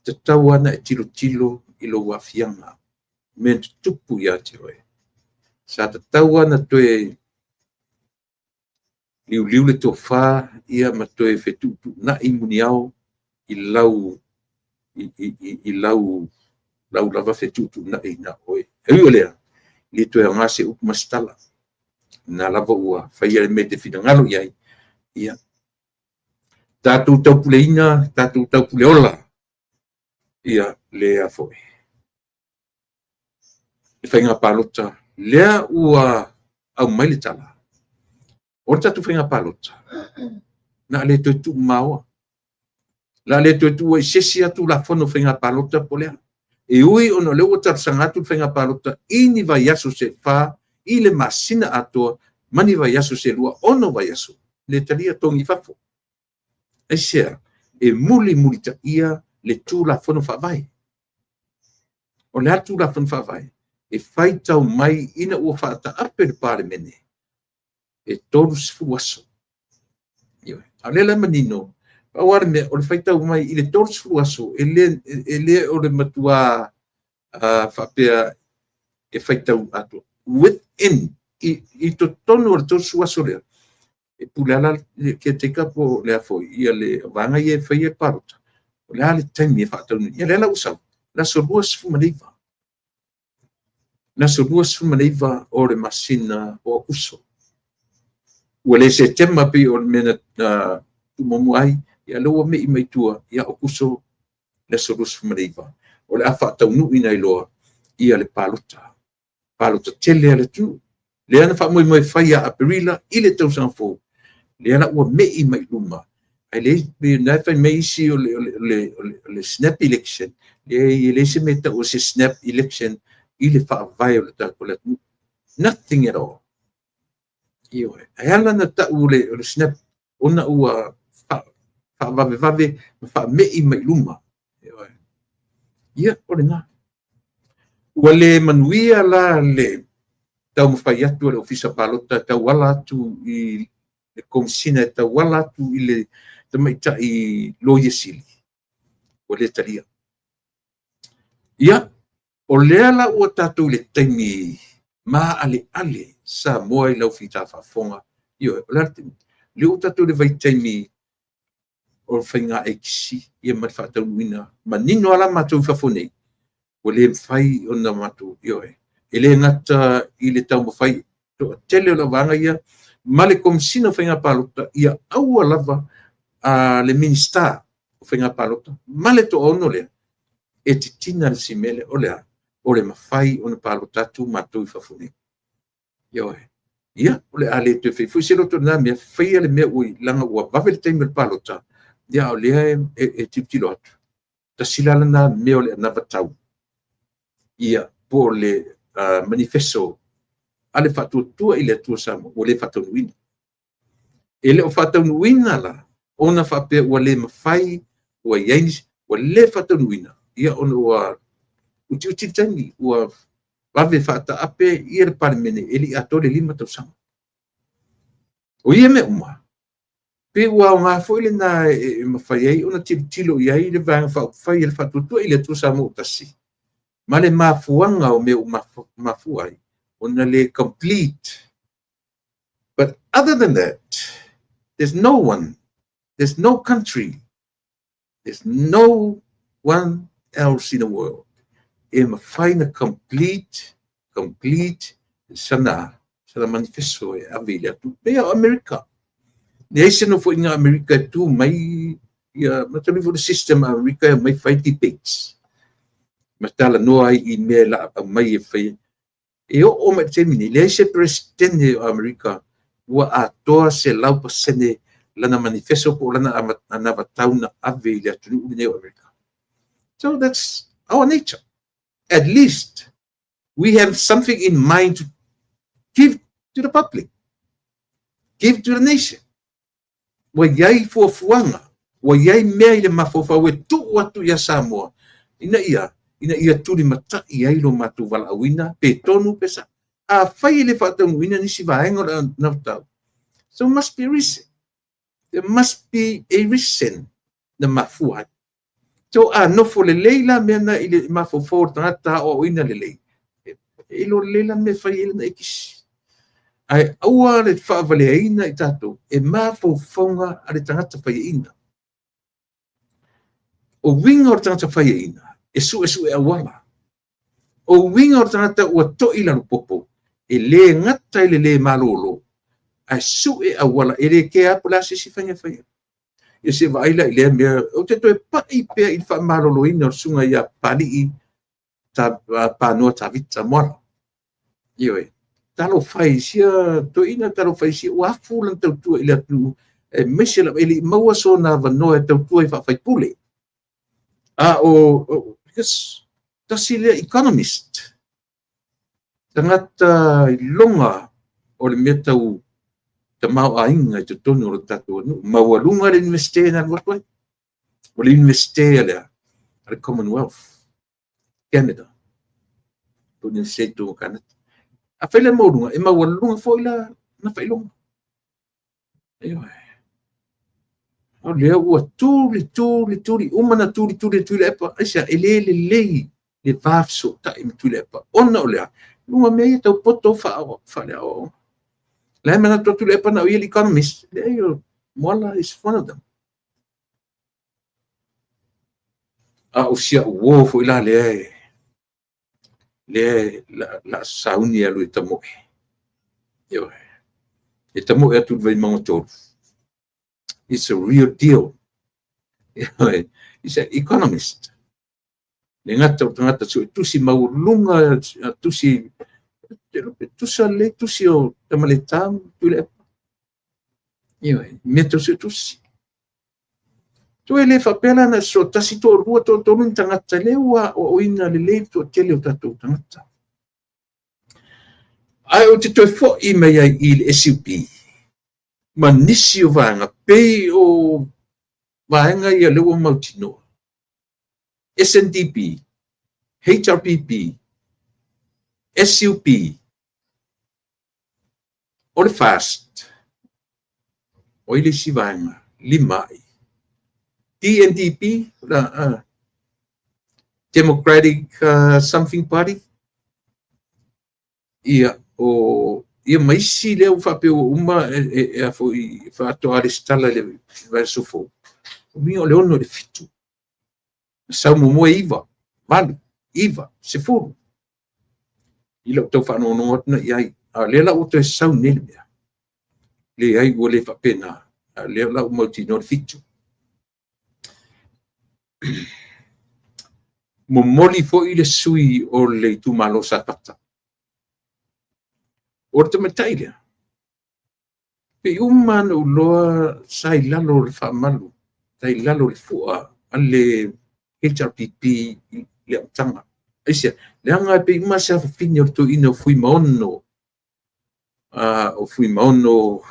tatau lava ona e tilotilo i lou aafiaga, mea na tutupu ia te oe. Sa tatau lava ona toe Liuliu le tofa ia ma toe fetuutuunai muniao i lau i lau lau lava fetuutuunai na oe. E ui o lea, e le toe aoga se upu ma se tala. O lena lava ua faia le mea e te finagalo i ai. Ia, tatou taupuleina, tatou taupuleola ia le foi le faiga palota lea ua aumai le tala, o le tatou faiga palota, na a le toe tuumamaoa. O le a le toe tuua i se isi lava Tulafono o Faiga Palota po o le a. E ui ona o lea ua talosaga atu le Faiga Palota i ni vaiaso se 4 i le masina atoa ma ni vaiaso se 2, 6 vaiaso, le talia, togi i fafo. Aisea? E mulimulitaia le Tulafono Faavae. O le a le Tulafono Faavae? E faitau mai ina ua faataape le Palemene e 30 aso. A o lea la e manino, pau lava le mea, o le faitau mai i le 30 aso, e le o le matua faapea e faitau atoa. Within, i totonu o le 30 aso lea, e pule lava la le caretaker po o le a foi, ia le vaega ia e faia le palota, o le a le taimi e faataunuu. Ia lea la ua sau, le aso 29. Le aso 29 o le masina o Aokuso. Ua le Setema pei o le mea na tuumuamua ai, ia lea ua mei mai tua ia Aokuso le aso 29. O le a faataunuuina ai loa ia le palota, palota tele a le atunuu. Lea na faamoemoe e fai ia Aperila i le tausaga fou, lea la ua mei mai i luma, ae leai, na fai mai isi o le snap election, leai e leai se mea e tau o se snap election i le faavae o le tatou atunuu. Nothing at all. Ioe. E ala ona tau o le snap, ona ua faavavevave ma faamei mai i luma. Ioe. Ia, o lena. Ua le manuia la le taumafai atu a le Ofisa Palota e tauala atu i le Komesina e tauala atu i le tamaitai Loia Sili, ua le talia. Ia, o lea la ua tatou i le taimi maaleale Samoa i lau fita faafofoga. Ioe, o le a le taimi? O lea ua tatou i le vaitaimi o le faiga APC ia ma le faataunuuina. Manino lava la matou i fafo nei, ua le mafai ona matou, ioe, e le gata i le taumafai toatele o le vaega ia ma le Komesina o Faiga Palota, ia aua lava le Minisita o Faiga Palota ma le toaono lea e titina le simele. O le a? O le mafai ona palota atu matou i fafo nei. Ioe. Ia, o le a le toe fai foi se loto i lena mea, faia le mea ua, leaga ua vave le taimi o le palota, ia a o lea e tilotilo atu. Tasi la lena mea o le anavatau, ia, po o le manifesto a le Faatuatua i le Atua Samoa ua le faataunuuina. E le o faataunuuina la, ona faapea ua le mafai, ua i ai nisi, ua le faataunuuina, ia ona ua utiuti le taimi, ua vave faataape ia le Palemene e le i atoa le 5 tausaga. O ia mea uma, pe ua aoga foi lena e mafai ai ona tilotilo i ai le Vaega Faaupufai a le Faatuatua i le Atua Samoa ua Tasi, ma le mafuaaga o mea ua mafua ai ona le complete. But other than that, there's no one, there's no country, there's no one else in the world e mafai na complete sana manifesto e ave i le atunuu. Pei o Amerika. Leai se nofoaiga a Amerika e tu mai ia matalu foi le system a Amerika e aumai fai debates ma talanoa ai i mea e la aumai e fai. E oo mai i le taimi nei, leai se Peresetene o Amerika ua atoa 100% lana manifesto po o lana anavatau na ave i le atunuu lenei o Amerika. So that's our nature. At least we have something in mind to give to the public, give to the nation. Ua i ai fuafuaga, ua i ai mea i le mafaufau e tuu atu ia Samoa, ina ia tulimatai ai lo matou valaauina, pe tonu pe sa. Afai e le faataunuuina nisi vaega o le anavatau, so must be a reason. There must be a reason na mafua ai. So a nofo lelei la mea na i le mafaufau o le tagata aoaoina lelei, e iloa lelei la mea e fai ai lana ekisi. Ae aua le faavaleaina i tatou e mafaufauga a le tagata faiaina. O uiga o le tagata faiaina, e suesue auala. O uiga o le tagata ua toi lalopopo, e le gata i le le malolo, ae sue auala, e le kea lava po o le a se isi faiga e fai ai. Ia se i vaai la i lea mea, ou te toe pai pea i le faamaloloina o le susuga ia Papalii Panoa Tavita Moala. Ioe. Talofa e i sia toeaina, talofa e i sia... ua afu lana tautua i le atunuu, aemaise lava e le i maua sona avanoa e tautua ai faa-faipule. A o, because, tasi lea economist, tagata iloga o le mea tau tamaoaiga i totonu o le tatou atunuu. Maualuga le Iunivesite na alu atu ai. O le Iunivesite a le a? A le Commonwealth, Canada. Po o le Iunivesite i totonu o Kanata. Afai la e maualuga, e maualuga foi la na faailoga. Ioe. O lea ua tuli, tuli, tuli, uma na tuli, tuli e Tuilaepa. Aisea? E le lelei le va fesootai ma Tuilaepa. Ona o le a? Luga o mea ia tau poto faaleaoaoga. La e manatu atu Tuilaepa na o ia le economist. Leai, o Moala is one of them. A o si au uo foi la lea e lea la sauni e alu e tamoe. Ioe. E tamoe atu i le Vaimauga 3. It's a real deal. Ioe. He's an economist. Le gata o tagata suetusi maualuluga tusi tusa le tusi o Tamaleta ma Tuilaepa. Ioe, mea tau suetusi. Toe le faapea la na toatasi, toalua, toatolu ni tagata, lea ua aoaoina lelei le toatele o tatou tagata. Ae ou te toe foi mai ai i le SUP ma nisi o vaega, pei o vaega ia lea ua mautinoa. SNDP, HRPP, SUP, o le FAST, o ai le isi vaega? Lima ai. DNDP, Democratic something Party, ia, o, ia ma isi lea ua faapea ua uma e a foi faatoa resitala i le vaiaso fou. O uiga o le 6 i le 7. Sau muamua e 9, 8, 9, 10. I lau tau faalogologo atu na i ai. A o lea la ua toe sau nei le mea. Leai, ua le faapena. A o lea la ua mautinoa le 7. Momoli foi le sui o le itumalo Safata. O le tamaitai lea, pei uma ona ou iloa sa i lalo o le faamalu, sa i lalo o le fua a le HRPP i le amataga. Aisea? Leaga e pei uma se afafine o le toeaina o Fuimaono, o Fuimaono,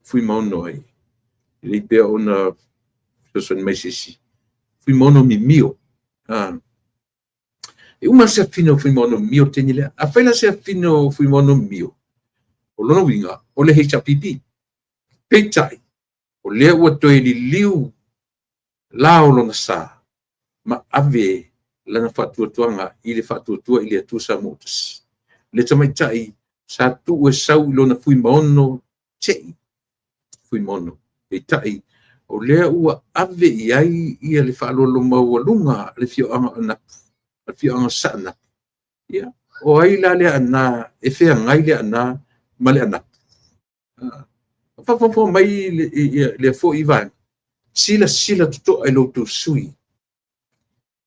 Fuimaono ai, e lelei pea ona fesoasoani mai se isi. Fuimaono Mimio. E uma se afafine o Fuimaono Mimio le taimi lea. Afai la se afafine o Fuimaono Mimio, o lona uiga, o le HRPP. Peitai, o lea ua toe liliu lao lona sa ma ave lana faatuatuaga i le faatuatua i le Atua Samoa ua Tasi. Le tamaitai sa tuu e sau i lona Fuimaono tei, Fuimaono. Peitai, o lea ua ave i ai ia le faaaloalo maualuga a le afioaga o Anapu, a le afioaga o Saanapu. Ia, o ai la le Aana e feagai le Aana ma le Anapu? Faafogafoga mai lea foi vaega, silasila totoa i lo outou sui.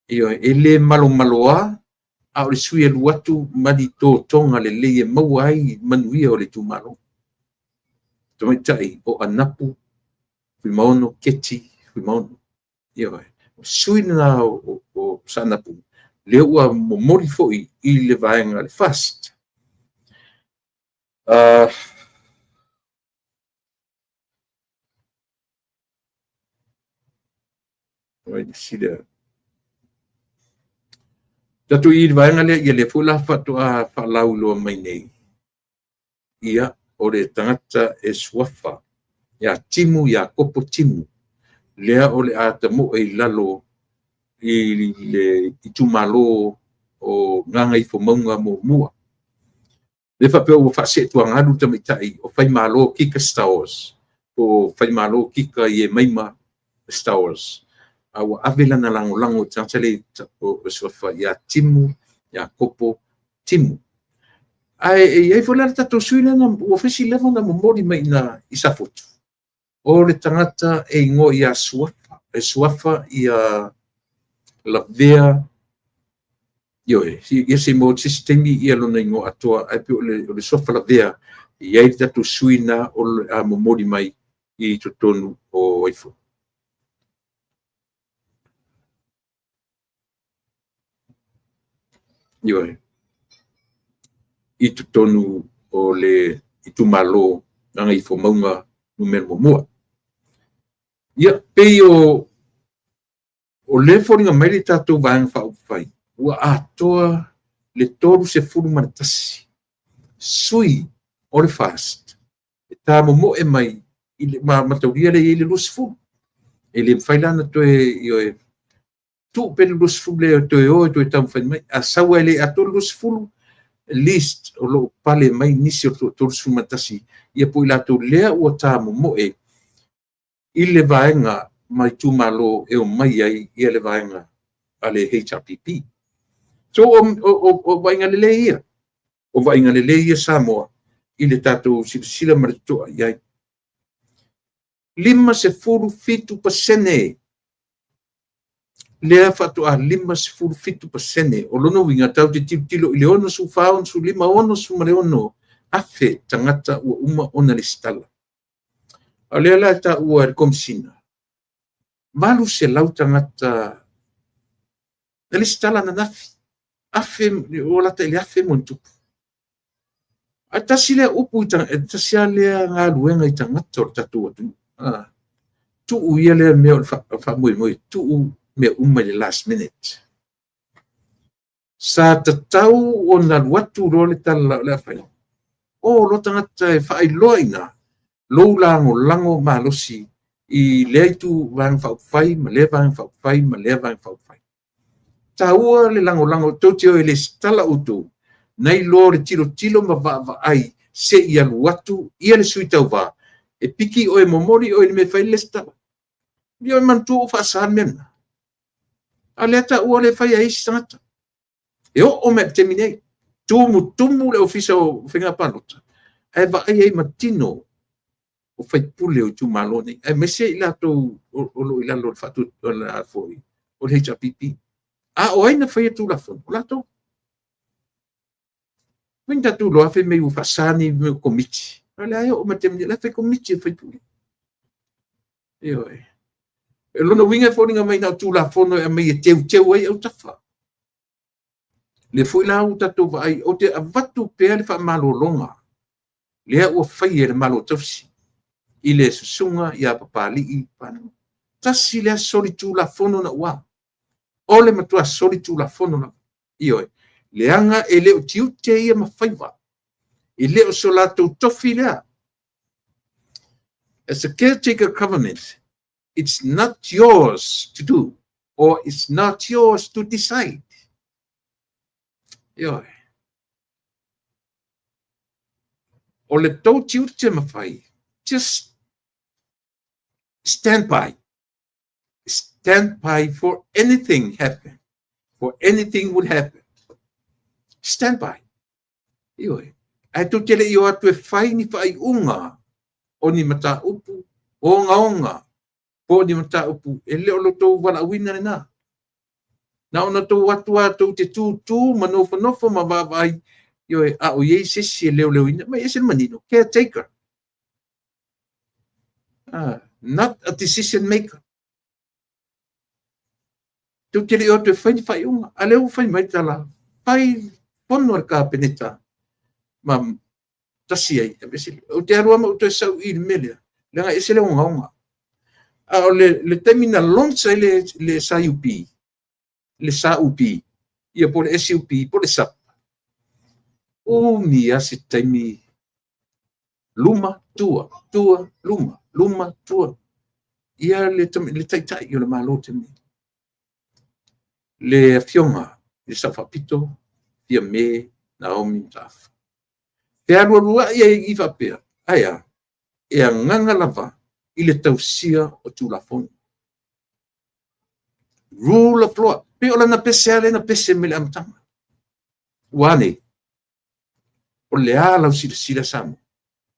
Ioe, e le malomaloa, a o le sui e alu atu ma ni totoga lelei e maua ai manuia o le itumalo. Tamaitai o Anapu, Fuimaono, Keti, Fuimaono. Ioe, o sui lena o Saanapu, lea ua momoli foi i le vaega le FAST. Tatou i le vaega lea, ia lea foi la faatoa faalauiloa mai nei, ia, o le tagata e suafa ia Timu Iakopo Timu, lea o le a tamoe i lalo i le itumalo o Gagaifomauga 1. Lea faapea ua faaseetuagalu le tamaitai o Faimalo Kika Stowers, po o Faimalo Kika Iemaima Stowers, a ua ave lana lagolago i le tagata lea o suafa ia Timu Iakopo Timu. Ae i ai foi la le tatou sui lea ua fai si leva ona momoli mai i ina i Safotu, o le tagata e igoa ia Suafa, e Suafa ia Lavea, ioe, ia se i maua atu se isi taimi ia lona igoa atoa, ae pei o le Suafa Lavea, e i ai le tatou sui lena o le a momoli mai i totonu o ifo. Ioe, i totonu o le itumalo Gagaifomauga 1. Ia, pei o lea e foliga mai le tatou Vaega Faaupufai ua atoa le 31 sui o le FAST e tamomoe mai i le mataulia lea e i ai le 20. E le mafai la ona toe, ioe, tuu pea le 20 lea e toe o e toe taumafai mai. A sau lava e le atoa le 20, at least o lo o pale mai nisi o le 31, ia po o i latou lea ua tamomoe i le vaega ma itumalo e omai ai ia le vaega a le HRPP. So o vaaiga lelei ia. O vaaiga lelei ia Samoa i le tatou silasila ma le totoa i ai. 57% lea faatoa 57%. O lona uiga, tatou te tilotilo i le 64, 65, 66 afe tagata ua uma ona resitala. A o lea la e taua e le Komesina, 800 tagata na resitala ananafi, afe, ua lata i le 1,000 plus. Ae tasi lea upu, tasi lava lea galuega i tagata o le tatou atunuu. Tuu ia lea mea o le faamoemoe, tuu mea uma i le last minute. Sa tatau ona alu atu loa le tala o le a fai, o loa tagata e faailoa i ina lou lagolago malosi i lea itu Vaega Faaupufai ma lea Vaega Faaupufai ma lea Vaega Faaupufai. Taua le lagolago, tou te o e resitala outou, nai lo le tilotilo ma vaavaai se i alu atu ia le sui tauva, e piki oe e momoli oe i le mea e fai ai le resitala. Ia manatua ua faasa le mea lena. A o lea e taua o lea e fai e isi tagata. E oo mai i le taimi nei, tumutumu le Ofisa o Faiga Palota, ae vaai ai ma tino o faipule o itumalo nei, aemaise i latou o lo o i lalo o le HRPP. A o ai na faia Tulafono? O latou. Mai na tatou iloa fai mai ua faasa ni mea o komiti. O lea e oo mai i le taimi nei, o la e fai komiti o faipule. Ioe. O lona uiga e foliga mai na o Tulafono e aumai e teuteu ai autafa. Lea foi la ua tatou vaai, ou te avatu pea le faamalologa lea ua faia e le Malo Tausi i le susuga ia Papalii Pagota. Tasi lea solitulafono naua. O le matua solitulafono lava. Ioe. Leaga e le o tiute ia ma faiva. E le o so latou tofi lea. As a caretaker government, it's not yours to do or it's not yours to decide. Ioe. O le tou tiute ma fai, just stand by. Stand by for anything happen. For anything would happen. Stand by. Ioe. Ae tou te le i o atu e fai ni faaiuga o ni mataupu ogaoga po o ni mataupu e le o lo outou valaauina lena. Na ona outou atu lava tou te tutu ma nofonofo ma vaavaai, ioe, a o i ai se isi e leoleoina. Ma e ese le manino, caretaker. Not a decision maker. Tou te le i o atu e fai ni faaiuga. A lea ua fai mai tala, fai fono a le Kapeneta ma tasi ai. Ou te alu ma ou toe sau i le mea lea, leaga e ese le ogaoga. A o le taimi na launch ai le SUP, le SUP, ia po le SUP, po le SUP, umi lava se taimi luma, tua, tua, luma, luma, tua. Ia le taitai o le Malo taimi. le Afioga i le Sao Faapito, Fiame Naomi Mataafa. Fealualuai ai i faapea, ae a? E agaga lava i le tausia o Tulafono. Rule of law. Pei o lana pese lava lea na pese mai le amataga. Ua a nei? O le a lau silasila Samoa?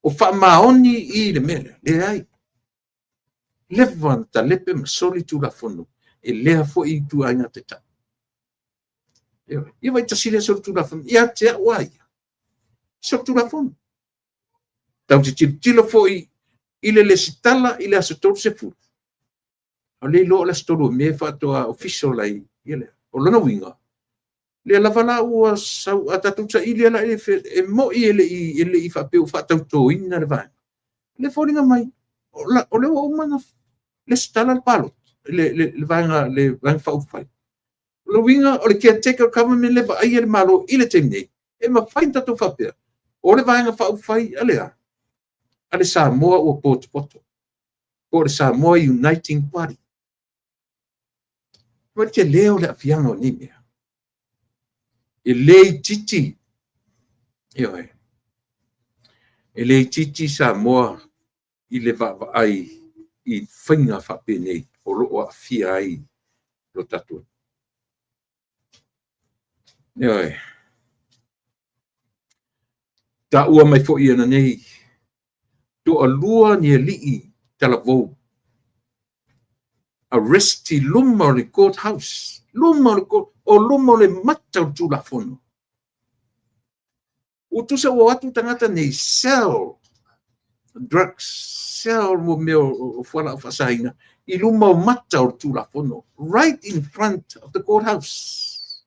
O faamaoni i le mea lea? Leai. Leva na talepe ma soli Tulafono e lea foi ituaiga taitai. Ia vai tasi lea solitulafono ia te au a ia. Solitulafono. Tatou te tilotilo foi i le lesitala i le aso 30. O le iloa o le aso 3 o Me faatoa official ai ia lea. O lona uiga, lea lava la ua sau, a tatou saili la e moi e le i faapea ua faatautoina le vaega. Le foliga mai, o lea ua uma ona lesitala le palota, le Vaega Faaupufai. O le uiga o le caretaker government le vaaia le Malo i le taimi nei, e mafai ona tatou faapea, o le Vaega Faaupufai a le a? A le Samoa ua potopoto, po o le Samoa Uniting Party. O le tele o le aafiaga o nei mea. E le itiiti, ioe, e le itiiti Samoa i le vaavaai i faiga faapenei o lo o aafia ai lo tatou. Ioe. Taua mai foi ananei, toalua ni alii talavou arrest i luma o le court house, luma o le court, o luma o le mata o le Tulafono. Ua tusa ua o atu tagata nei sell drugs, sell mo mea o fualaau faasaina i luma o mata o le Tulafono, right in front of the courthouse.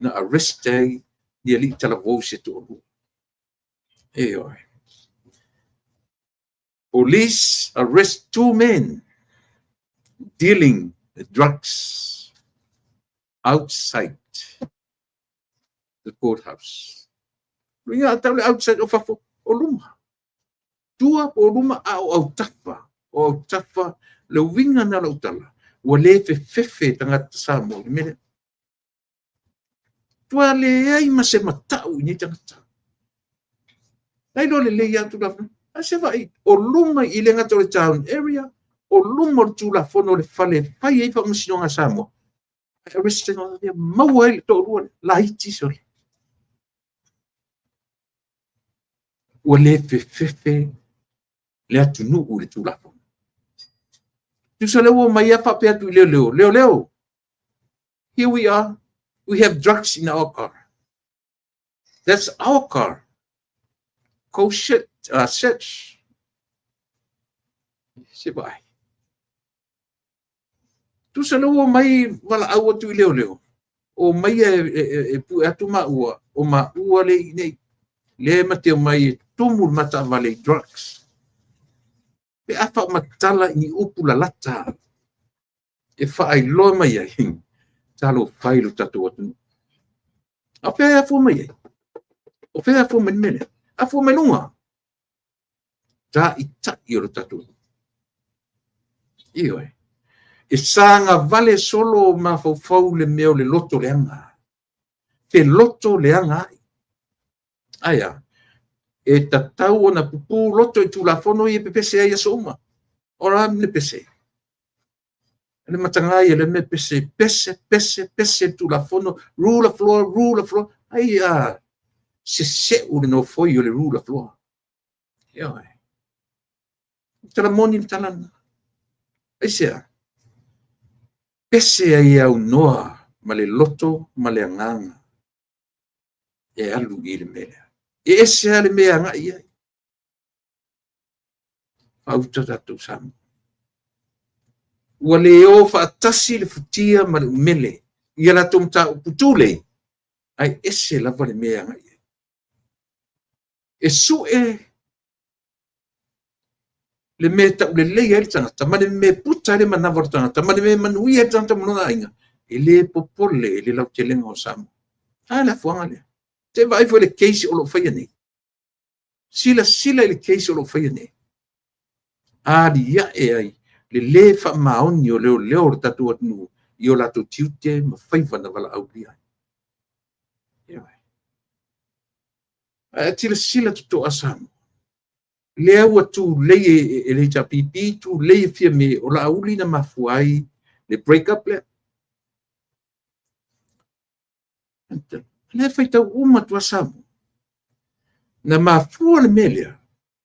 Na arrest ai ni alii talavou se toalua. Ioe. Police arrest two men dealing drugs outside the courthouse. Luiga a tau le outside o fafo o luma. Tua po o luma a o autafa. O autafa le uiga na lau tala. Ua le fefefe tagata Samoa i le mea lea. Tua leai ma se matau i nei tagata. Lai loa lelei lava Tulafono. A se vaai, o luma i le gata o le town area, o luma o le Tulafono o le fale e fai ai faamasinoga a Samoa. Arrest ia maua ai le toalua laiti sole. Ua le fefefe le atunuu i le Tulafono. Tusa lea ua omai lava faapea atu i leoleo, leoleo, here we are, we have drugs in our car. That's our car. Go shit, search. Se vaai. Tusa lea ua omai valaau atu i leoleo, o mai e pue atu maua, o maua le i nei. Le ma te omai e tumu le mataavale i drugs. Pe a faamatala i ni upu lalata e faailoa mai ai, talofa i lo tatou atunuu. A o fea e afua mai ai? O fea e afua mai le mea lea? Afua mai luga. Taitai o lo tatou atunuu. Ioe. E sagavale solo mafaufau le mea o le loto leaga. Fe loto leaga ai. Ae a? E tatau ona pupū loto i Tulafono ia e pepese ai aso uma. O la le pese. Le mataga ia le mea pese, pese, pese, pese Tulafono, rule of law, rule of law. Ai a seseu le nofoi o le rule of law. Ioe. Tala moni le tala na. Aisea? Pese ai e aunoa ma le loto ma le agaga e alu i le mea lea. E ese lava le mea e agai i ai. Fauta tatou Samoa. Ua le o faatasi le futia ma le umele i a latou mataupu tulei, ae ese lava le mea e agai i ai. E sue le mea taulelei ai le tagata, ma le mea puta ai le manava o le tagata, ma le mea manuia ai le tagata ma lona aiga, e le popole i le lautelega o Samoa. A le afuaga lea. Te vaai foi le case o lo o faia nei. Silasila i le case o lo o faia nei. Aliae ai le lē faamaoni o leoleo o le tatou atunuu i o latou tiute ma faiva na valaaulia ai. Ioe. Ae a silasila totoa Samoa, lea ua tulei e le HRPP, tulei e Fiame o Laauli na mafua ai le break up lea. O lea e faitau uma atu lava Samoa, na mafua le mea lea,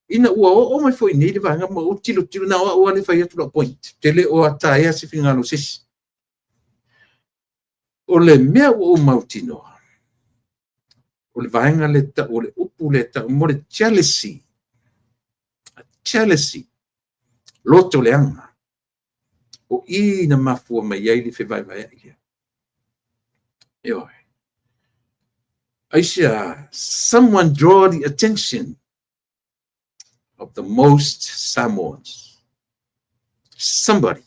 ina ua oo mai foi nei le vaega ma ou tilotilo, na o au lava lea e fai atu lau point, ou te le o taea se finagalo o se isi. O le mea ua ou mautinoa, o le vaega lea tau, o le upu lea tau mo le jealousy. Jealousy, loto leaga. O i na mafua mai ai le fevaevaeai lea. Ioe. Aisea? Someone draw the attention of the most Samoans. Somebody.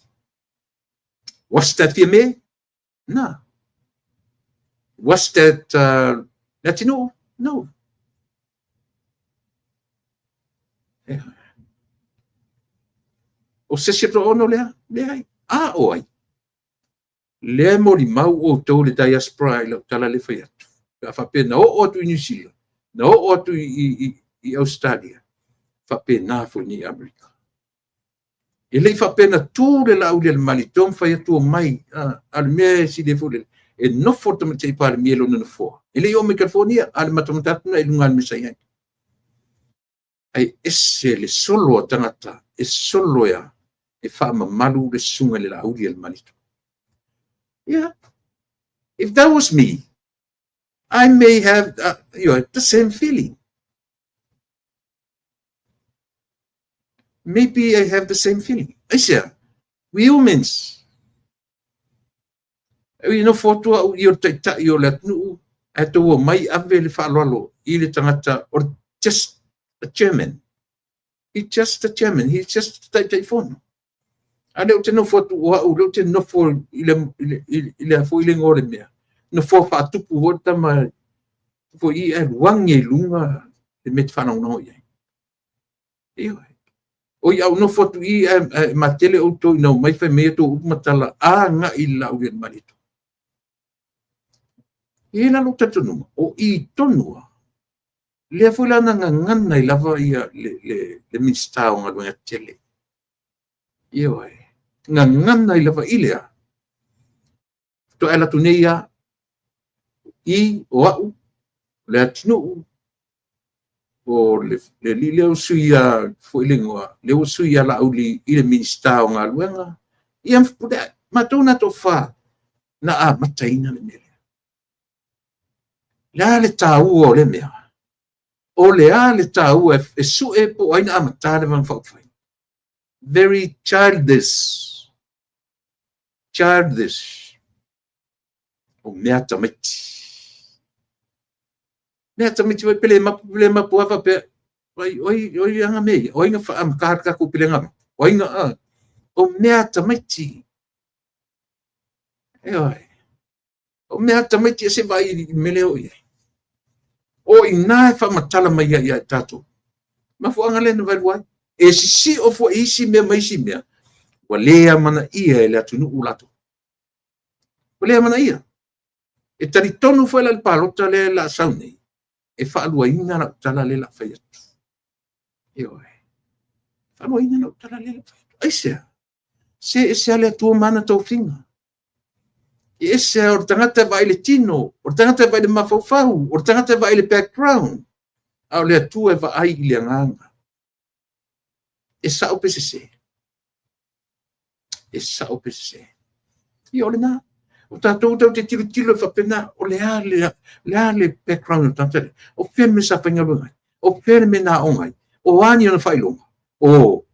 What's that, Fiame? No. What's that, Latino? No. Yeah. O se isi ono lea? Leai. A o ai? Lea e molimau outou le diaspora i lau tala le fai atu. Pe a faapea na oo atu i New Zealand, na oo atu i Australia, faapena foi nei Amerika. E le i faapea na tu le Laaulialemalietoa ma fai atu o mai, a le mea e sili ai foi le, e nofo le Tamaitai Palemia i lona nofoa. E le i oo mai California, a le matamata atu na i luga o le mea sa i ai. Ae ese le solo a tagata, e solo ea e faamamalu le susuga i le Laaulialemalietoa. Yeah. If that was me, I may have the same feeling. Maybe I have the same feeling. Aisea, we humans. E nofo atu au i o le taitai o le atunuu, ae tou omai ave le faaaloalo i le tagata o just a chairman. He just a chairman. He just Taitaifono. A lea ou te nofo atu o au, lea ou te nofo i le foi le igoa o le mea. Nofoa faatupu foi le tama foi i ae luagi i luga le mea e te faalagolago i ai. Ioe. O i au nofo atu i ae matele outou ina omai fai mai outou upu ma tala agai i le Laaulialemalietoa. E i ai la lou talitonuga, o i tonu lava, lea foi la na gagana ai lava ia le Minisita o Galuega Tetele. Ioe. Gagana ai lava i le a. Faatoa alu atu nei lava, i o au, le atunuu, o le alii lea ua sui ia foi le igoa, lea ua sui ia Laauli i le Minisita o Galuega, ia matou na toafa na amataina le mea lea. Le a le taua o le mea? O le a le taua e sue po o ai na amata le Vaega Faaupufai? Very childish. Childish. O mea tamaiti. Mea tamaiti vai pele mapu, pele mapu a faapea. Oi, oi, oi anga mea ia. Oi nga whaamata le tatou pele ngama. Oi nga, o mea tamaiti. Ioe. O mea tamaiti e se vai i mele o i ai. O ina e whaamatala mai ia ia tatou. Mafuaaga lea na vaelua ai. E sisio foi isi mea ma isi mea. Ua le amanaia e le atunuu latou. Ua le amanaia. E talitonu foi la le palota lea la sau nei, e faaluaina lau tala lea la fai atu. Ioe. Faaluaina lau tala lea la fai atu. Aisea? Se ese a le Atua ma ana tofiga. E ese o le tagata e vaai le tino, o le tagata e vaai le mafaufau, o le tagata e vaai le background, a o le Atua e vaai i le agaga. E sao pe sese? E sao pe sese? Ia o lena. O tatou tau te tilotilo e faapena, o le a le, le, a le background o le tagata lea. O fea le mea sa faigaluega ai? O fea le mea na aoga ai? O a ni ona faailoga? O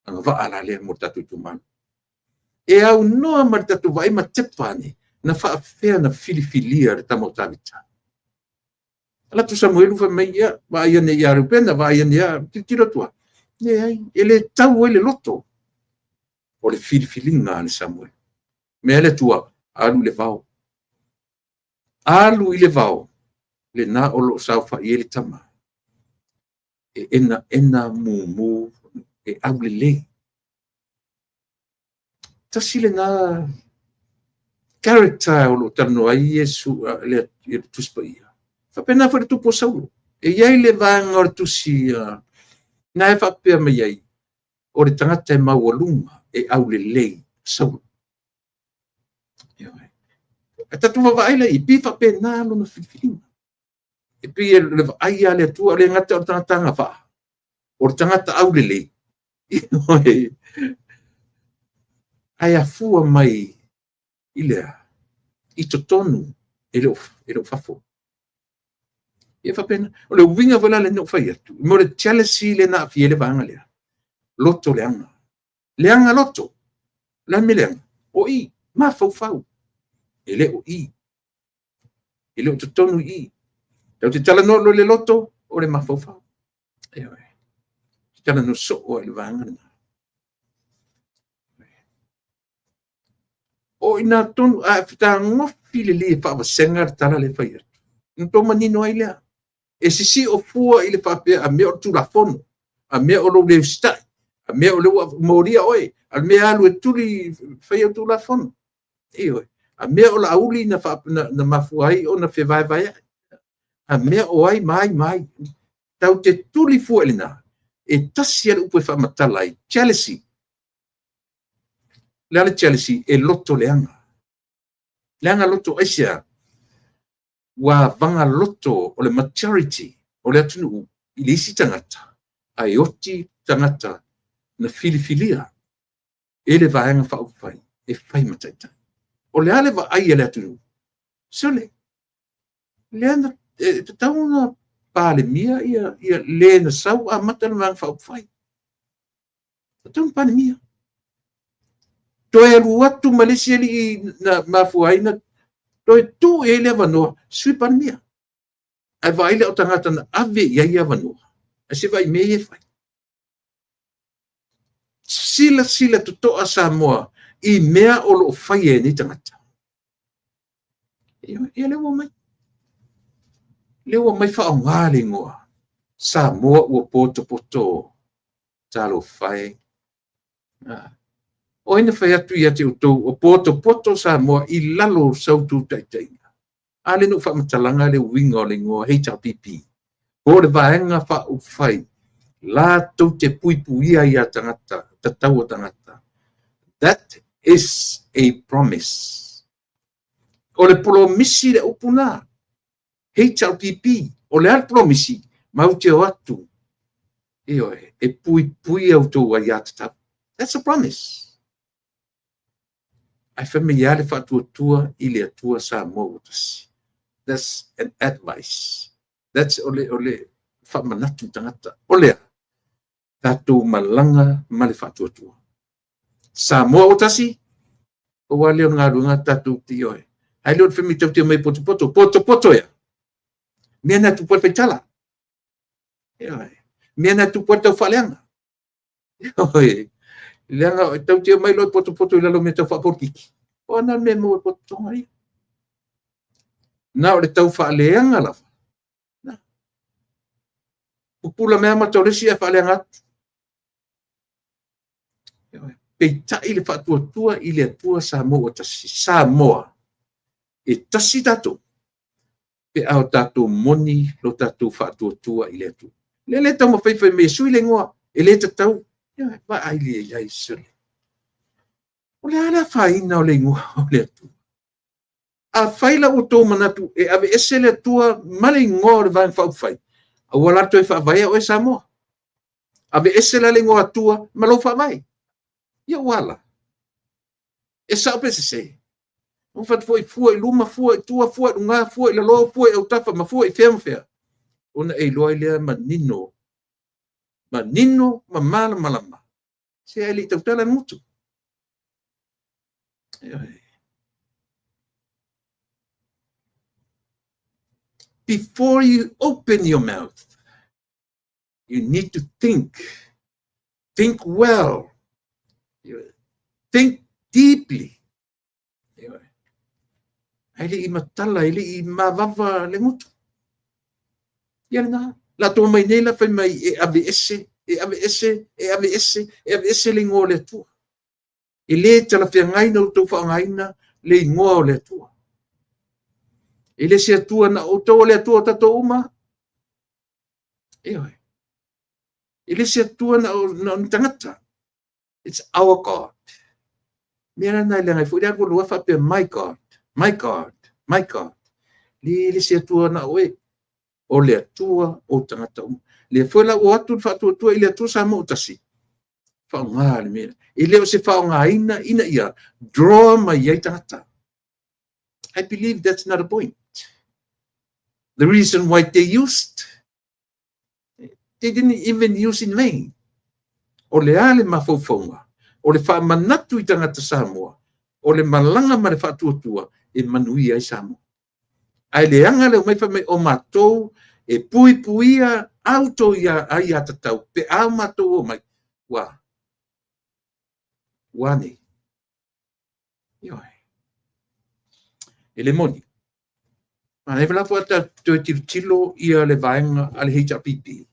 agavaa la lea mo le tatou itumalo. E aunoa ma le tatou vaai ma tepa ane, na faafefea na filifilia le tama o Tavita. Alu atu Samuelu fai mai, ia, vaai ane ia Reupena, vaai ane ia, tilotilo atu lava. Leai, e le tau ai le loto o le filifiliga a le Samuelu. Mea le Atua, alu i le vao. Alu i le vao, lena o lo o saofai ai le tama. E enaena mumu, e aulelei. Tasi lena character o lo o talanoa ai Iesu le Tusi Paia. Faapena foi le tupu o Saulo. E i ai le vaega o le tusi na e faapea mai ai, o le tagata e maualuga, e aulelei, Saulo. E tatou vaavaai la i ai, pei e faapena lona filifiliga. E pei o le vaai a le Atua, e le gata o le tagata agavaa, o le tagata aulelei, ae afua mai i le a? I totonu, e le o fafo. Ia faapena. O le uiga foi la lea na ou fai atu, mo le jealousy lea na aafia ai le vaega lea. Loto leaga. Leaga loto. O le a le mea leaga? O i, mafaufau. E le o i. E le o totonu i i. Tatou te talanoa loa i le loto, o le mafaufau. Ioe. Te talanoa soo ai i le vaega lena. O i ina tonu, a fetagofi lelei e faavasega le tala lea e fai atu, ona outou manino ai lea. E sisio fua i le faapea a mea o le Tulafono, a mea o lou le usitai, a mea o lea ua molia oe, a o le mea e alu e tuli fai au Tulafono. Ioe. A mea o Laauli na mafua ai ona fevaevaeai. A mea o ai ma ai ma ai. Tatou te tuli fua i lena, e tasi lava le upu e faamatala ai, jealousy. O le a le jealousy? E loto leaga. Leaga loto aisea? Ua avaga loto o le majority o le atunuu i le isi tagata, ae oti tagata na filifilia e le Vaega Faaupufai e fai ma taitai. O le a le vaai a le atunuu? Sole, lea na e tatau ona Palemia ia le na sau amata le Vaega Faaupufai. Tatau ona Palemia. Toe alu atu ma le isi alii na mafua ai na toe tuu i ai le avanoa, Sui Palemia. Ae vaai lea o tagata na ave i ai avanoa, ae se i vaai i mea ia e fai. Silasila totoa Samoa i mea o lo o faia e nei tagata. Ia lea ua omai. Lea ua omai faaaoga le igoa Samoa ua potopoto. Talofa e. O ai na fai atu ia te outou ua potopoto Samoa i lalo o sa outou taitaiga? A lea na ou faamatalaga le uiga o le igoa HRPP, po o le Vaega Faaupufai latou te puipuia ia tagata, tatau a tagata. That is a promise. O le polomisi le upu na. HRPP. O le a le polomisi? Matou te o atu, ioe, e puipui a outou aiatatau. That's a promise. Ae fai mai lava le faatuatua i le Atua Samoa ua tasi. That's an advice. That's o le faamanatu i tagata. O lea, tatou malaga ma le faatuatua. Samoa ua tasi, aua lea o le galuega tatou te ioe. Ae le o le fai mai tatou te omai potopoto. Potopoto ea? Mea na tupu ai le faitala. Ioe. Mea na tupu ai le taufaaleaga. Ioe. Leaga tatou te omai loa e potopoto i lalo o mea tau faapolokiki. O a na mea e maua i potopotoga ia? Na o le taufaaleaga lava. Na. Pupula mai lava mata o le isi ae faaleaga atu. Peitai le faatuatua i le Atua Samoa ua tasi. Samoa, e tasi tatou, pe a o tatou moni lo tatou faatuatua i le Atua. Lea le taumafai fai mai e sui le igoa, e le tatau. Ia, vaai le i ai, sole. O le a le afaina o le igoa o le Atua? Afai la ua outou manatu e aveese le Atua ma le igoa o le Vaega Faaupufai, aua la le toe faavaea oe Samoa. Aveese la le igoa Atua ma lou faavae. Ia ua a la? E sao pe sese? Ua fai atu foi, fua i luma, fua i tua, fua i luga, fua i lalo, fua i autafa, ma fua i fea ma fea. Ona e iloa ai lea manino, manino ma malamalama. Se ae le i tautala le gutu. Before you open your mouth, you need to think. Think well. Think deeply. Ae le i matala, e le i mavava le gutu. Ia lena. La tou mai nei la fai mai e aveese, e aveese, e aveese, e aveese le igoa o le Atua. E le talafeagai na outou faaaogaina le igoa o le Atua. E le se Atua na outou, o le Atua o tatou uma. Ioe. E le se Atua na o ni tagata. It's our God. Mea la na e leaga ai foi le alu alu faapea, "My God, my God, my God." Le le se Atua na oe. O le Atua o tagata uma. Lea foi la ua atu le faatuatua i le Atua Samoa tasi. Faaaoga le mea. E le o se faaaogaina ina ia draw mai ai tagata. I believe that's not a point. The reason why they used, they didn't even use in vain. O le a le mafaufauga, o le faamanatu i tagata Samoa, o le malaga ma le faatuatua e manuia ai Samoa. Ae leaga le omai fai mai o matou e puipuia auto ia ai atatau pe a matou o mai. Ua, ua nei. Ioe. E le moni. Ma e la po ta toe tilotilo ia le vaega a le HRPP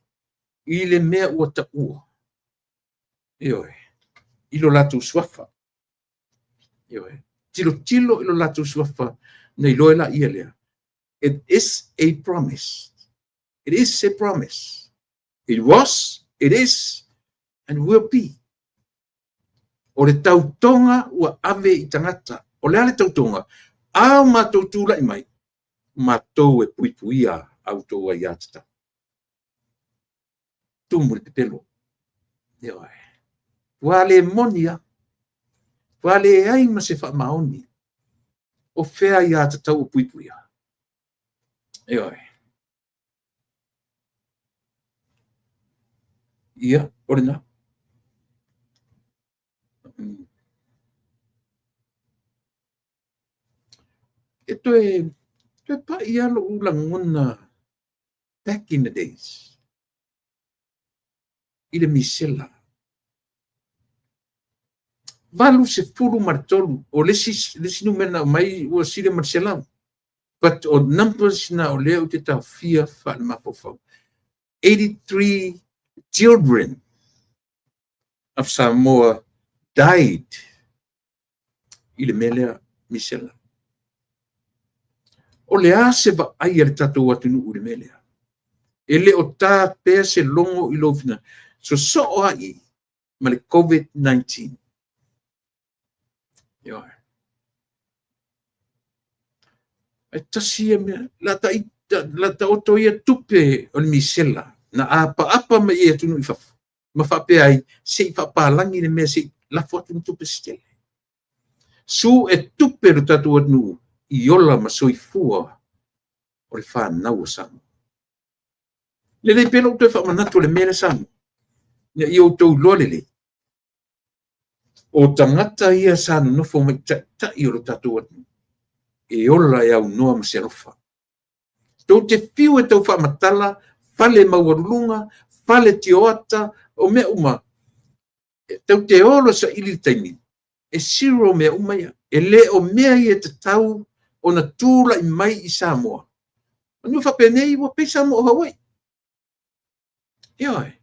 i le mea ua taua. Ioe. I lo latou suafa. Ioe. Tilotilo i lo latou suafa na iloa la ia lea. It is a promise. It is a promise. It was, it is, and will be. O le tautoga ua ave i tagata. O le a le tautoga? A o matou tulai mai, matou e puipuia a outou ai atatau. Tumu le pepelo. Ioe. Ua le moni a. Ua leai ma se faamaoni. O fea ia tatau o puipuia. Ioe. Ia, o lena. E toe pai a lou lagona back in the days i le misela. 83, o le isi numera na aumai ua sili ma le 100. But o numbers na o lea ou te taofia faale-mafaufau. 83 children of Samoa died i le mea lea misela. O le a se vaai a le tatou atunuu i le mea lea? E le o tā pea se logo i lou fina. Sosoo ai ma le COVID-19. Ioe. E tasi ia mea, la taoto ia tupe o le misela na apaapa mai i atunuu i fafo. Ma faapea ai, se i faapalagi le mea, se i lafo atu ni tupe se tele. Su e tupe lo tatou atunuu i ola ma soifua o le whanau o Samoa. Lelei pea lou toe faamanatu o le mea lea Samoa. Ina ia outou iloa lelei. O tagata ia sa nonofo mai taitai o lo tatou atunuu. E ola e aunoa ma se alofa. Tou te fiu e tau faamatala, fale maualuluga, fale tioata, o mea uma. Tau te olo saili le taimi. E zero mea uma ia. E le o mea ia tatau ona tulai mai i Samoa. Manu faapenei ua pei Samoa o Hawaii. Ioe.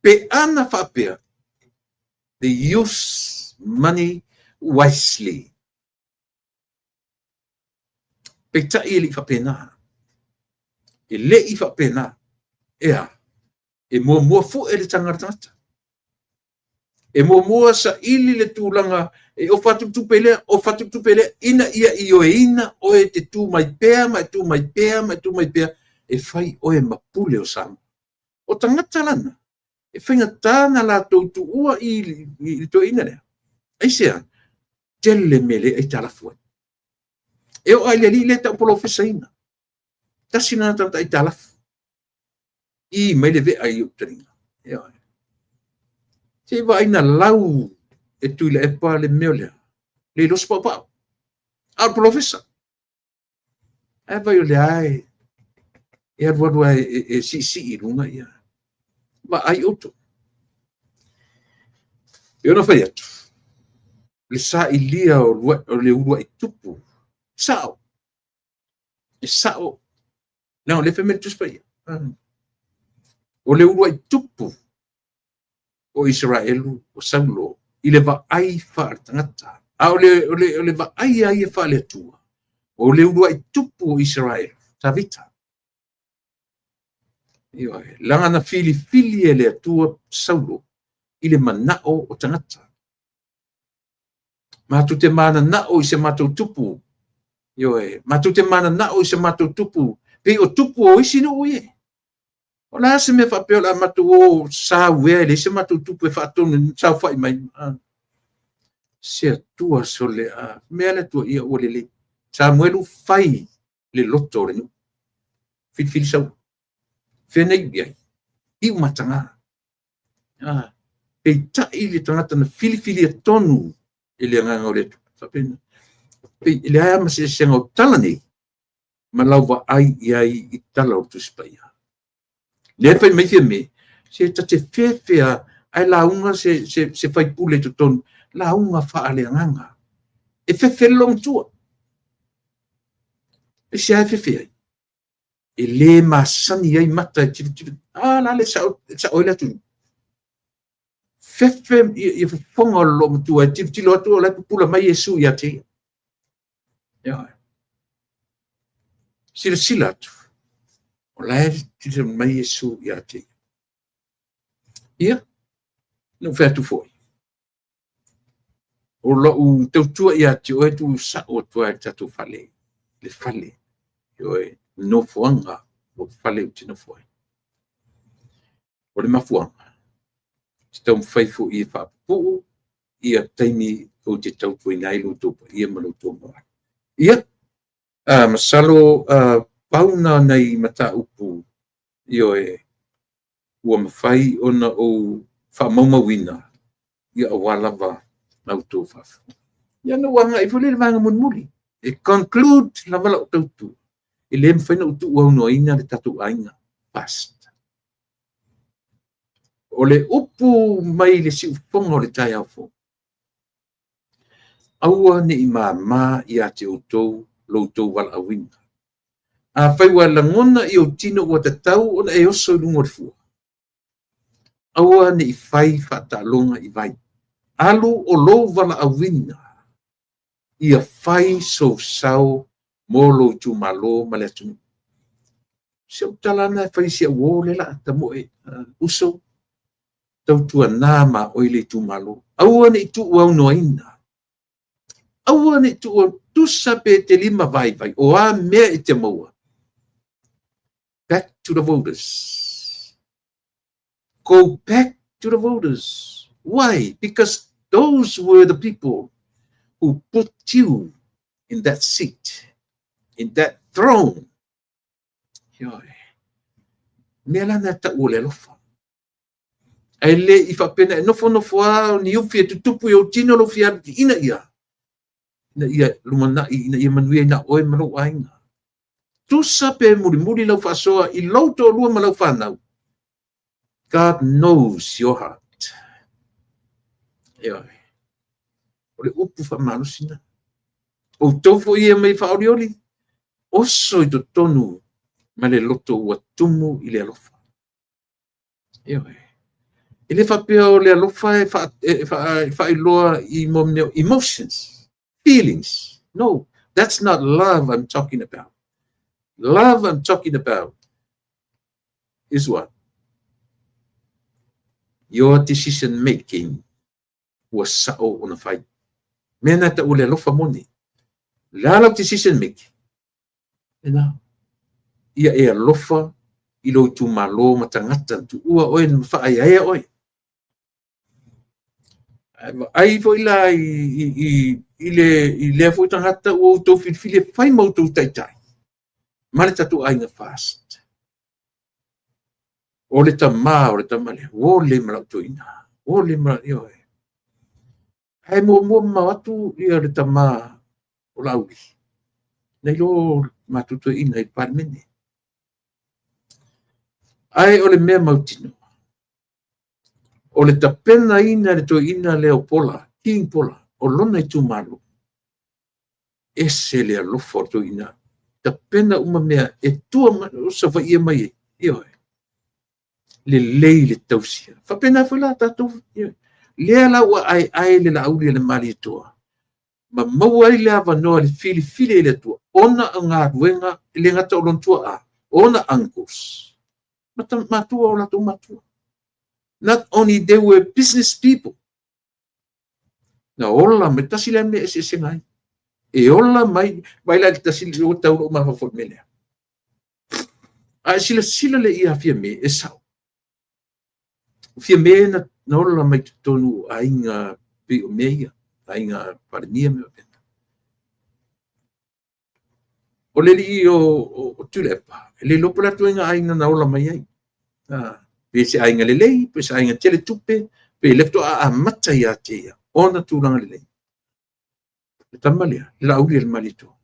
Pe ana faapea, they use money wisely. Peitai e le i faapena. E le i faapena. Ea, e muamua fue le taga a le tagata. E muamua saili le tulaga e ofa atu le tupe lea, ofa atu le tupe lea, ina ia ioeina oe te tu mai pea, ma e tu mai pea, ma e tu mai pea, e fai oe ma pule o Samoa. O tagata lana, e faigata na latou tuua i le toeaina lea. Aisea, tele mea le aitalafu ai. E oo lava i le alii lea e tau polofesaina. Tasi lena tagata aitalafu. I mai le vea i ou taliga. Se i vaai na lau e Tuilaepa le mea lea. Le iloa se paopao. A o le polofesa. Ae vai o le ae e alu alu e siisii i luga ia. Vaai outou. E ona fai atu, le sailia o le uluai tupu, sao. E sao. Leaga o lea fai mai le Tusi Paia. O le uluai tupu o Isaraelu o Saulo i le vaai faaletagata. A o le, o le, o le vaai lava ia faale-Atua, o le uluai tupu o Isaraelu, Tavita. Ioe, leaga na filifili e le Atua Saulo i le manao o tagata. Matou te mananao i se matou tupu. Ioe, matou te mananao i se matou tupu, pei o tupu o isi nuu ia. O le a se mea faapea o le a matou o sau ea e leai se matou tupu e faatonu e saofai mai. Se Atua sole a mea le Atua ia ua lelei. Samuelu fai le loto o le nuu. Filifili Saulo. Fea na iu i ai? Iu mataga. Peitai le tagata na filifilia tonu e le Agaga o le Atua. Faapena. Pei e leai lava ma se eseesega o tala nei ma lau vaai i ai i tala o le Tusi Paia. Lea e fai mai Fiame, se ta te fefe lava ae lauga se faipule i totonu, lauga faaleagaga. E fefe le loomatua. Aisea e fefe ai? E le masani ai mata e tilotilo. A la le sao, sao ai le atunuu. Fefe ia fofoga o le loomatua e tilotilo atu o la e pupula mai Iesu ia te ia. Ioe. Silasila atu, o la e tilotilo mai Iesu ia te ia. Ia, na ou fai atu foi, o lou tautua ia te oe tuusao atu ai i le tatou fale, le fale, ioe, nofoaga o fale ou te nofo ai. O le mafuaaga, ou te taumafai foi e faapupuu ia taimi ou te tautuaina ai lo outou paia ma lo outou mamalu. Ia, masalo pau na nai mataupu, ioe, ua mafai ona ou faamaumauina, ia aua lava la outou faafofoga. Ia ona ou agai foi lea i le vaega mulimuli. E conclude lava lau tautua. E le mafai ona ou tuuaunoaina le tatou aiga FAST. O le upu mai le siufofoga o le taeao fou, aua ne i mama ia te outou lo outou valaauina. Afai ua lagona i ou tino ua tatau ona e oso i luga o le fua, aua ne i fai faataaloga i vai. Alu o lou valaauina ia fai sou sao mo lou itumalo ma le atunuu. Si ou tala lena e fai i si au uo lea o le a tamoe, uso, tautuana ma oe le itumalo. Aua ne i tuuaunoaina. Aua ne i tuuaunoaina. Tusa pe te lima vaivai, o a mea e te maua. Back to the voters. Go back to the voters. Why? Because those were the people who put you in that seat, in that throne. Ioe. Mea la na tau o le alofa. Ae le i faapena e nofonofo lava o ni ufi e tutupu i ou tino lou fia alu ina ia lumanai, ina ia manuia i na oe ma lou aiga. Tusa pe mulimuli lau faasoa i lou toalua ma lau fanau. God knows your heart. Ioe. O le upu faamalosi na. Outou foi ia mai faaolioli, oso i totonu ma le loto ua tumu i le alofa. Ioe. E le faapea o le alofa e faailoa i mea emotions, feelings. No, that's not love I'm talking about. Love I'm talking about is what? Your decision making ua sao ona fai. Mea na tau le alofa moni. Le a lau decision making? Lena. Ia e alofa i lou itumalo ma tagata na tuua oe na faaeaea oe. Ae vaai foi la i lea foi tagata ua outou filifili e fai ma outou taitai ma le tatou aiga FAST. O le tama o le tama lea, ua le ma lau toeaina. Ua le ma, ioe. Ae muamua mamao atu ia le tama o Laauli, nai lo matou toeaina i le Palemene. Ae o le mea mautinoa, o le tapenaina e le toeaina lea o Pola, King Pola, o lona itumalo, ese le alofa o le toeaina. Tapena uma mea e tua mai, o Savaii e mai ai, ioe. Lelei le tausia. Faapena foi la tatou, ioe. Lea la ua aeae le Laauli a le Malietoa. Ma maua ai le avanoa i le filifili e le Atua ona o galuega, e le gata o lona tuaa, o ona uncles, ma matua o latou matua. Not only they were business people. Na ola mai, tasi lea mea eseesega ai. E ola mai, vai la i le tasi ua tau lou mafaufau i le mea lea. A e silasila lea ia Fiame, e sao. O Fiame na ola mai totonu o aiga pei o mea ia, aiga Palemia ma mea faapena. O le alii o Tuilaepa, e le iloa po o le a ituaiga aiga na ola mai ai. Pe se aiga lelei, pe se aiga tele tupe, pe lea faatoa amata ia te ia ona tulaga lelei. Le tama lea, le Laauli a le Malietoa,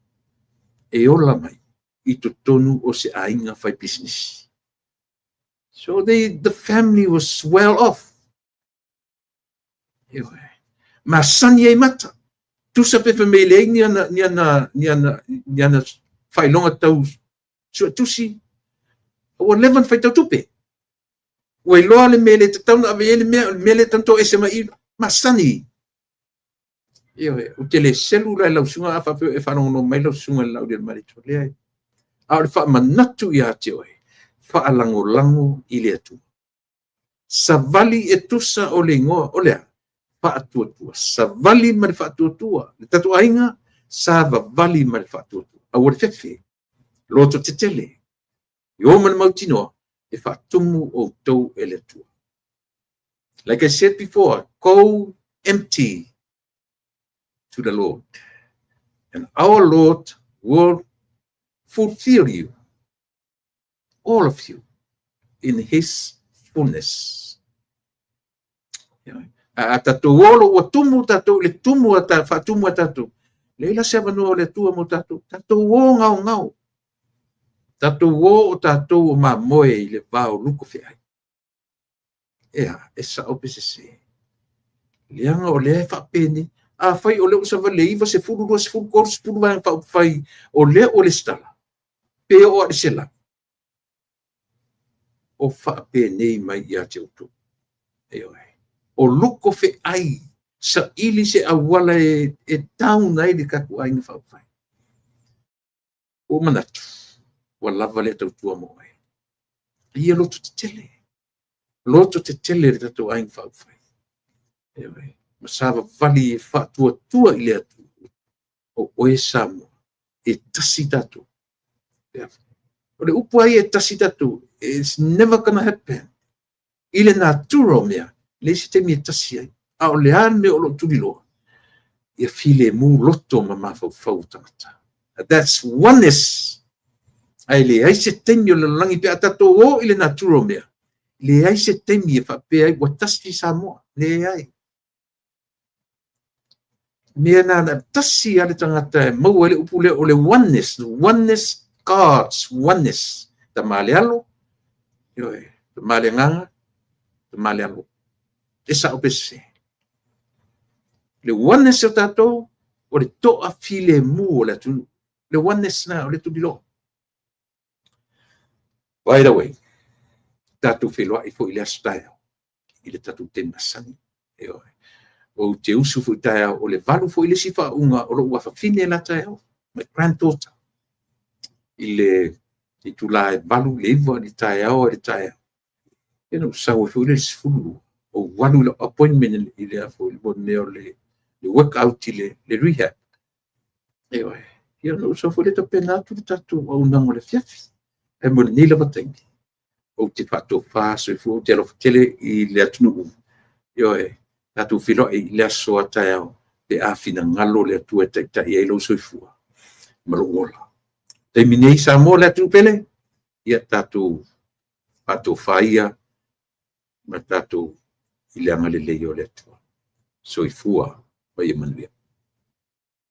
e ola mai i totonu o se aiga fai pisinisi. So the family was well off. Masani ai mata. Tusa pe fai mai e leai ni ana faailoga tau suetusi, ua leva ona faitau tupe. Ua iloa le mea le tatau ona ave i ai le mea, o le mea le tatau ona toese mai i, masani. Ioe, ou te le selu la i lau susuga a faapea e faalogologo mai lau susuga i le Laauli a le Malietoa. Leai. A o le faamanatu ia te oe, faalagolago i le Atua. Savali e tusa o le igoa o le a? Faatuatua. Savali ma le faatuatua. Le tatou aiga, savavali ma le faatuatua. Aua le fefe. Loto tetele. I o ma le mautinoa, e faatumu outou e le Atua. Like I said before, go empty to the Lord, and our Lord will fulfill you, all of you, in His fullness. A tatou olo ua tumu tatou i le tumu a ta, faatumu a tatou. Leai la se avanoa o le Atua mo tatou. Tatou o gaogao. Tatou o o tatou o mamoe i le vao luko feai. Ea, e sao pe sese. Leaga o lea e faapenei. Afai o lea ua savali le 9, 10, 20, 30 Vaega Faaupufai o lea ua lesitala, pe oo lava i le 100, o faapenei mai ia te outou. Ioe. O luko feai, saili se auala e down ai le tatou Aiga Faaupufai. Ua manatu, ua lava lea tautua mo oe. Ia loto tetele. Loto tetele le tatou Aiga Faaupufai. Ioe. Ma savavali e faatuatua i le Atua. O oe Samoa, e tasi tatou. O le upu ai e tasi tatou, it's never gonna happen. I le natura o mea, leai se taimi e tasi ai. A o le a le mea o lo o tuliloa, ia filemu loto ma mafaufau o tagata. That's oneness. Ae leai se taimi o le lalolagi pe a tatou o i le natura o mea, leai se taimi e faapea ai ua tasi Samoa. Leai. Mea na na tasi lava le tagata e maua ai le upu lea o le oneness. Oneness, God's oneness. Tama le Alo, ioe, Tama le Agaga, Tama le Alo. E sao pe sese. Le oneness o tatou, o le toa filemu o le atunuu. Le oneness na o le tuliloa. By the way, tatou feiloai foi i le aso taeao, i le tatou taimi masani. Ioe. Ou te usu foi taeao, o le 8 foi le isi faauuga o lou afafine la taeao, my granddaughter. I le itula e 8 i le 9 i le taeao i le taeao. Ia na ou sau ai foi le 12. Ou alu i lau appointment i le foi le mea o le workout i le rehab. Ioe. Ia na ou sau foi le tapena atu le tatou auaunaga o le afiafi. Ae mo lenei lava taimi, ou te faatofa soifua, ou te alofa tele i le atunuu. Ioe, tatou feiloai i le aso a taeao pe a finagalo le Atua e taitai ai lou soifua ma lou ola. Taimi nei Samoa le atunuu pele, ia tatou faatofa ia ma tatou i le agalelei o le Atua. Soifua ma ia manuia.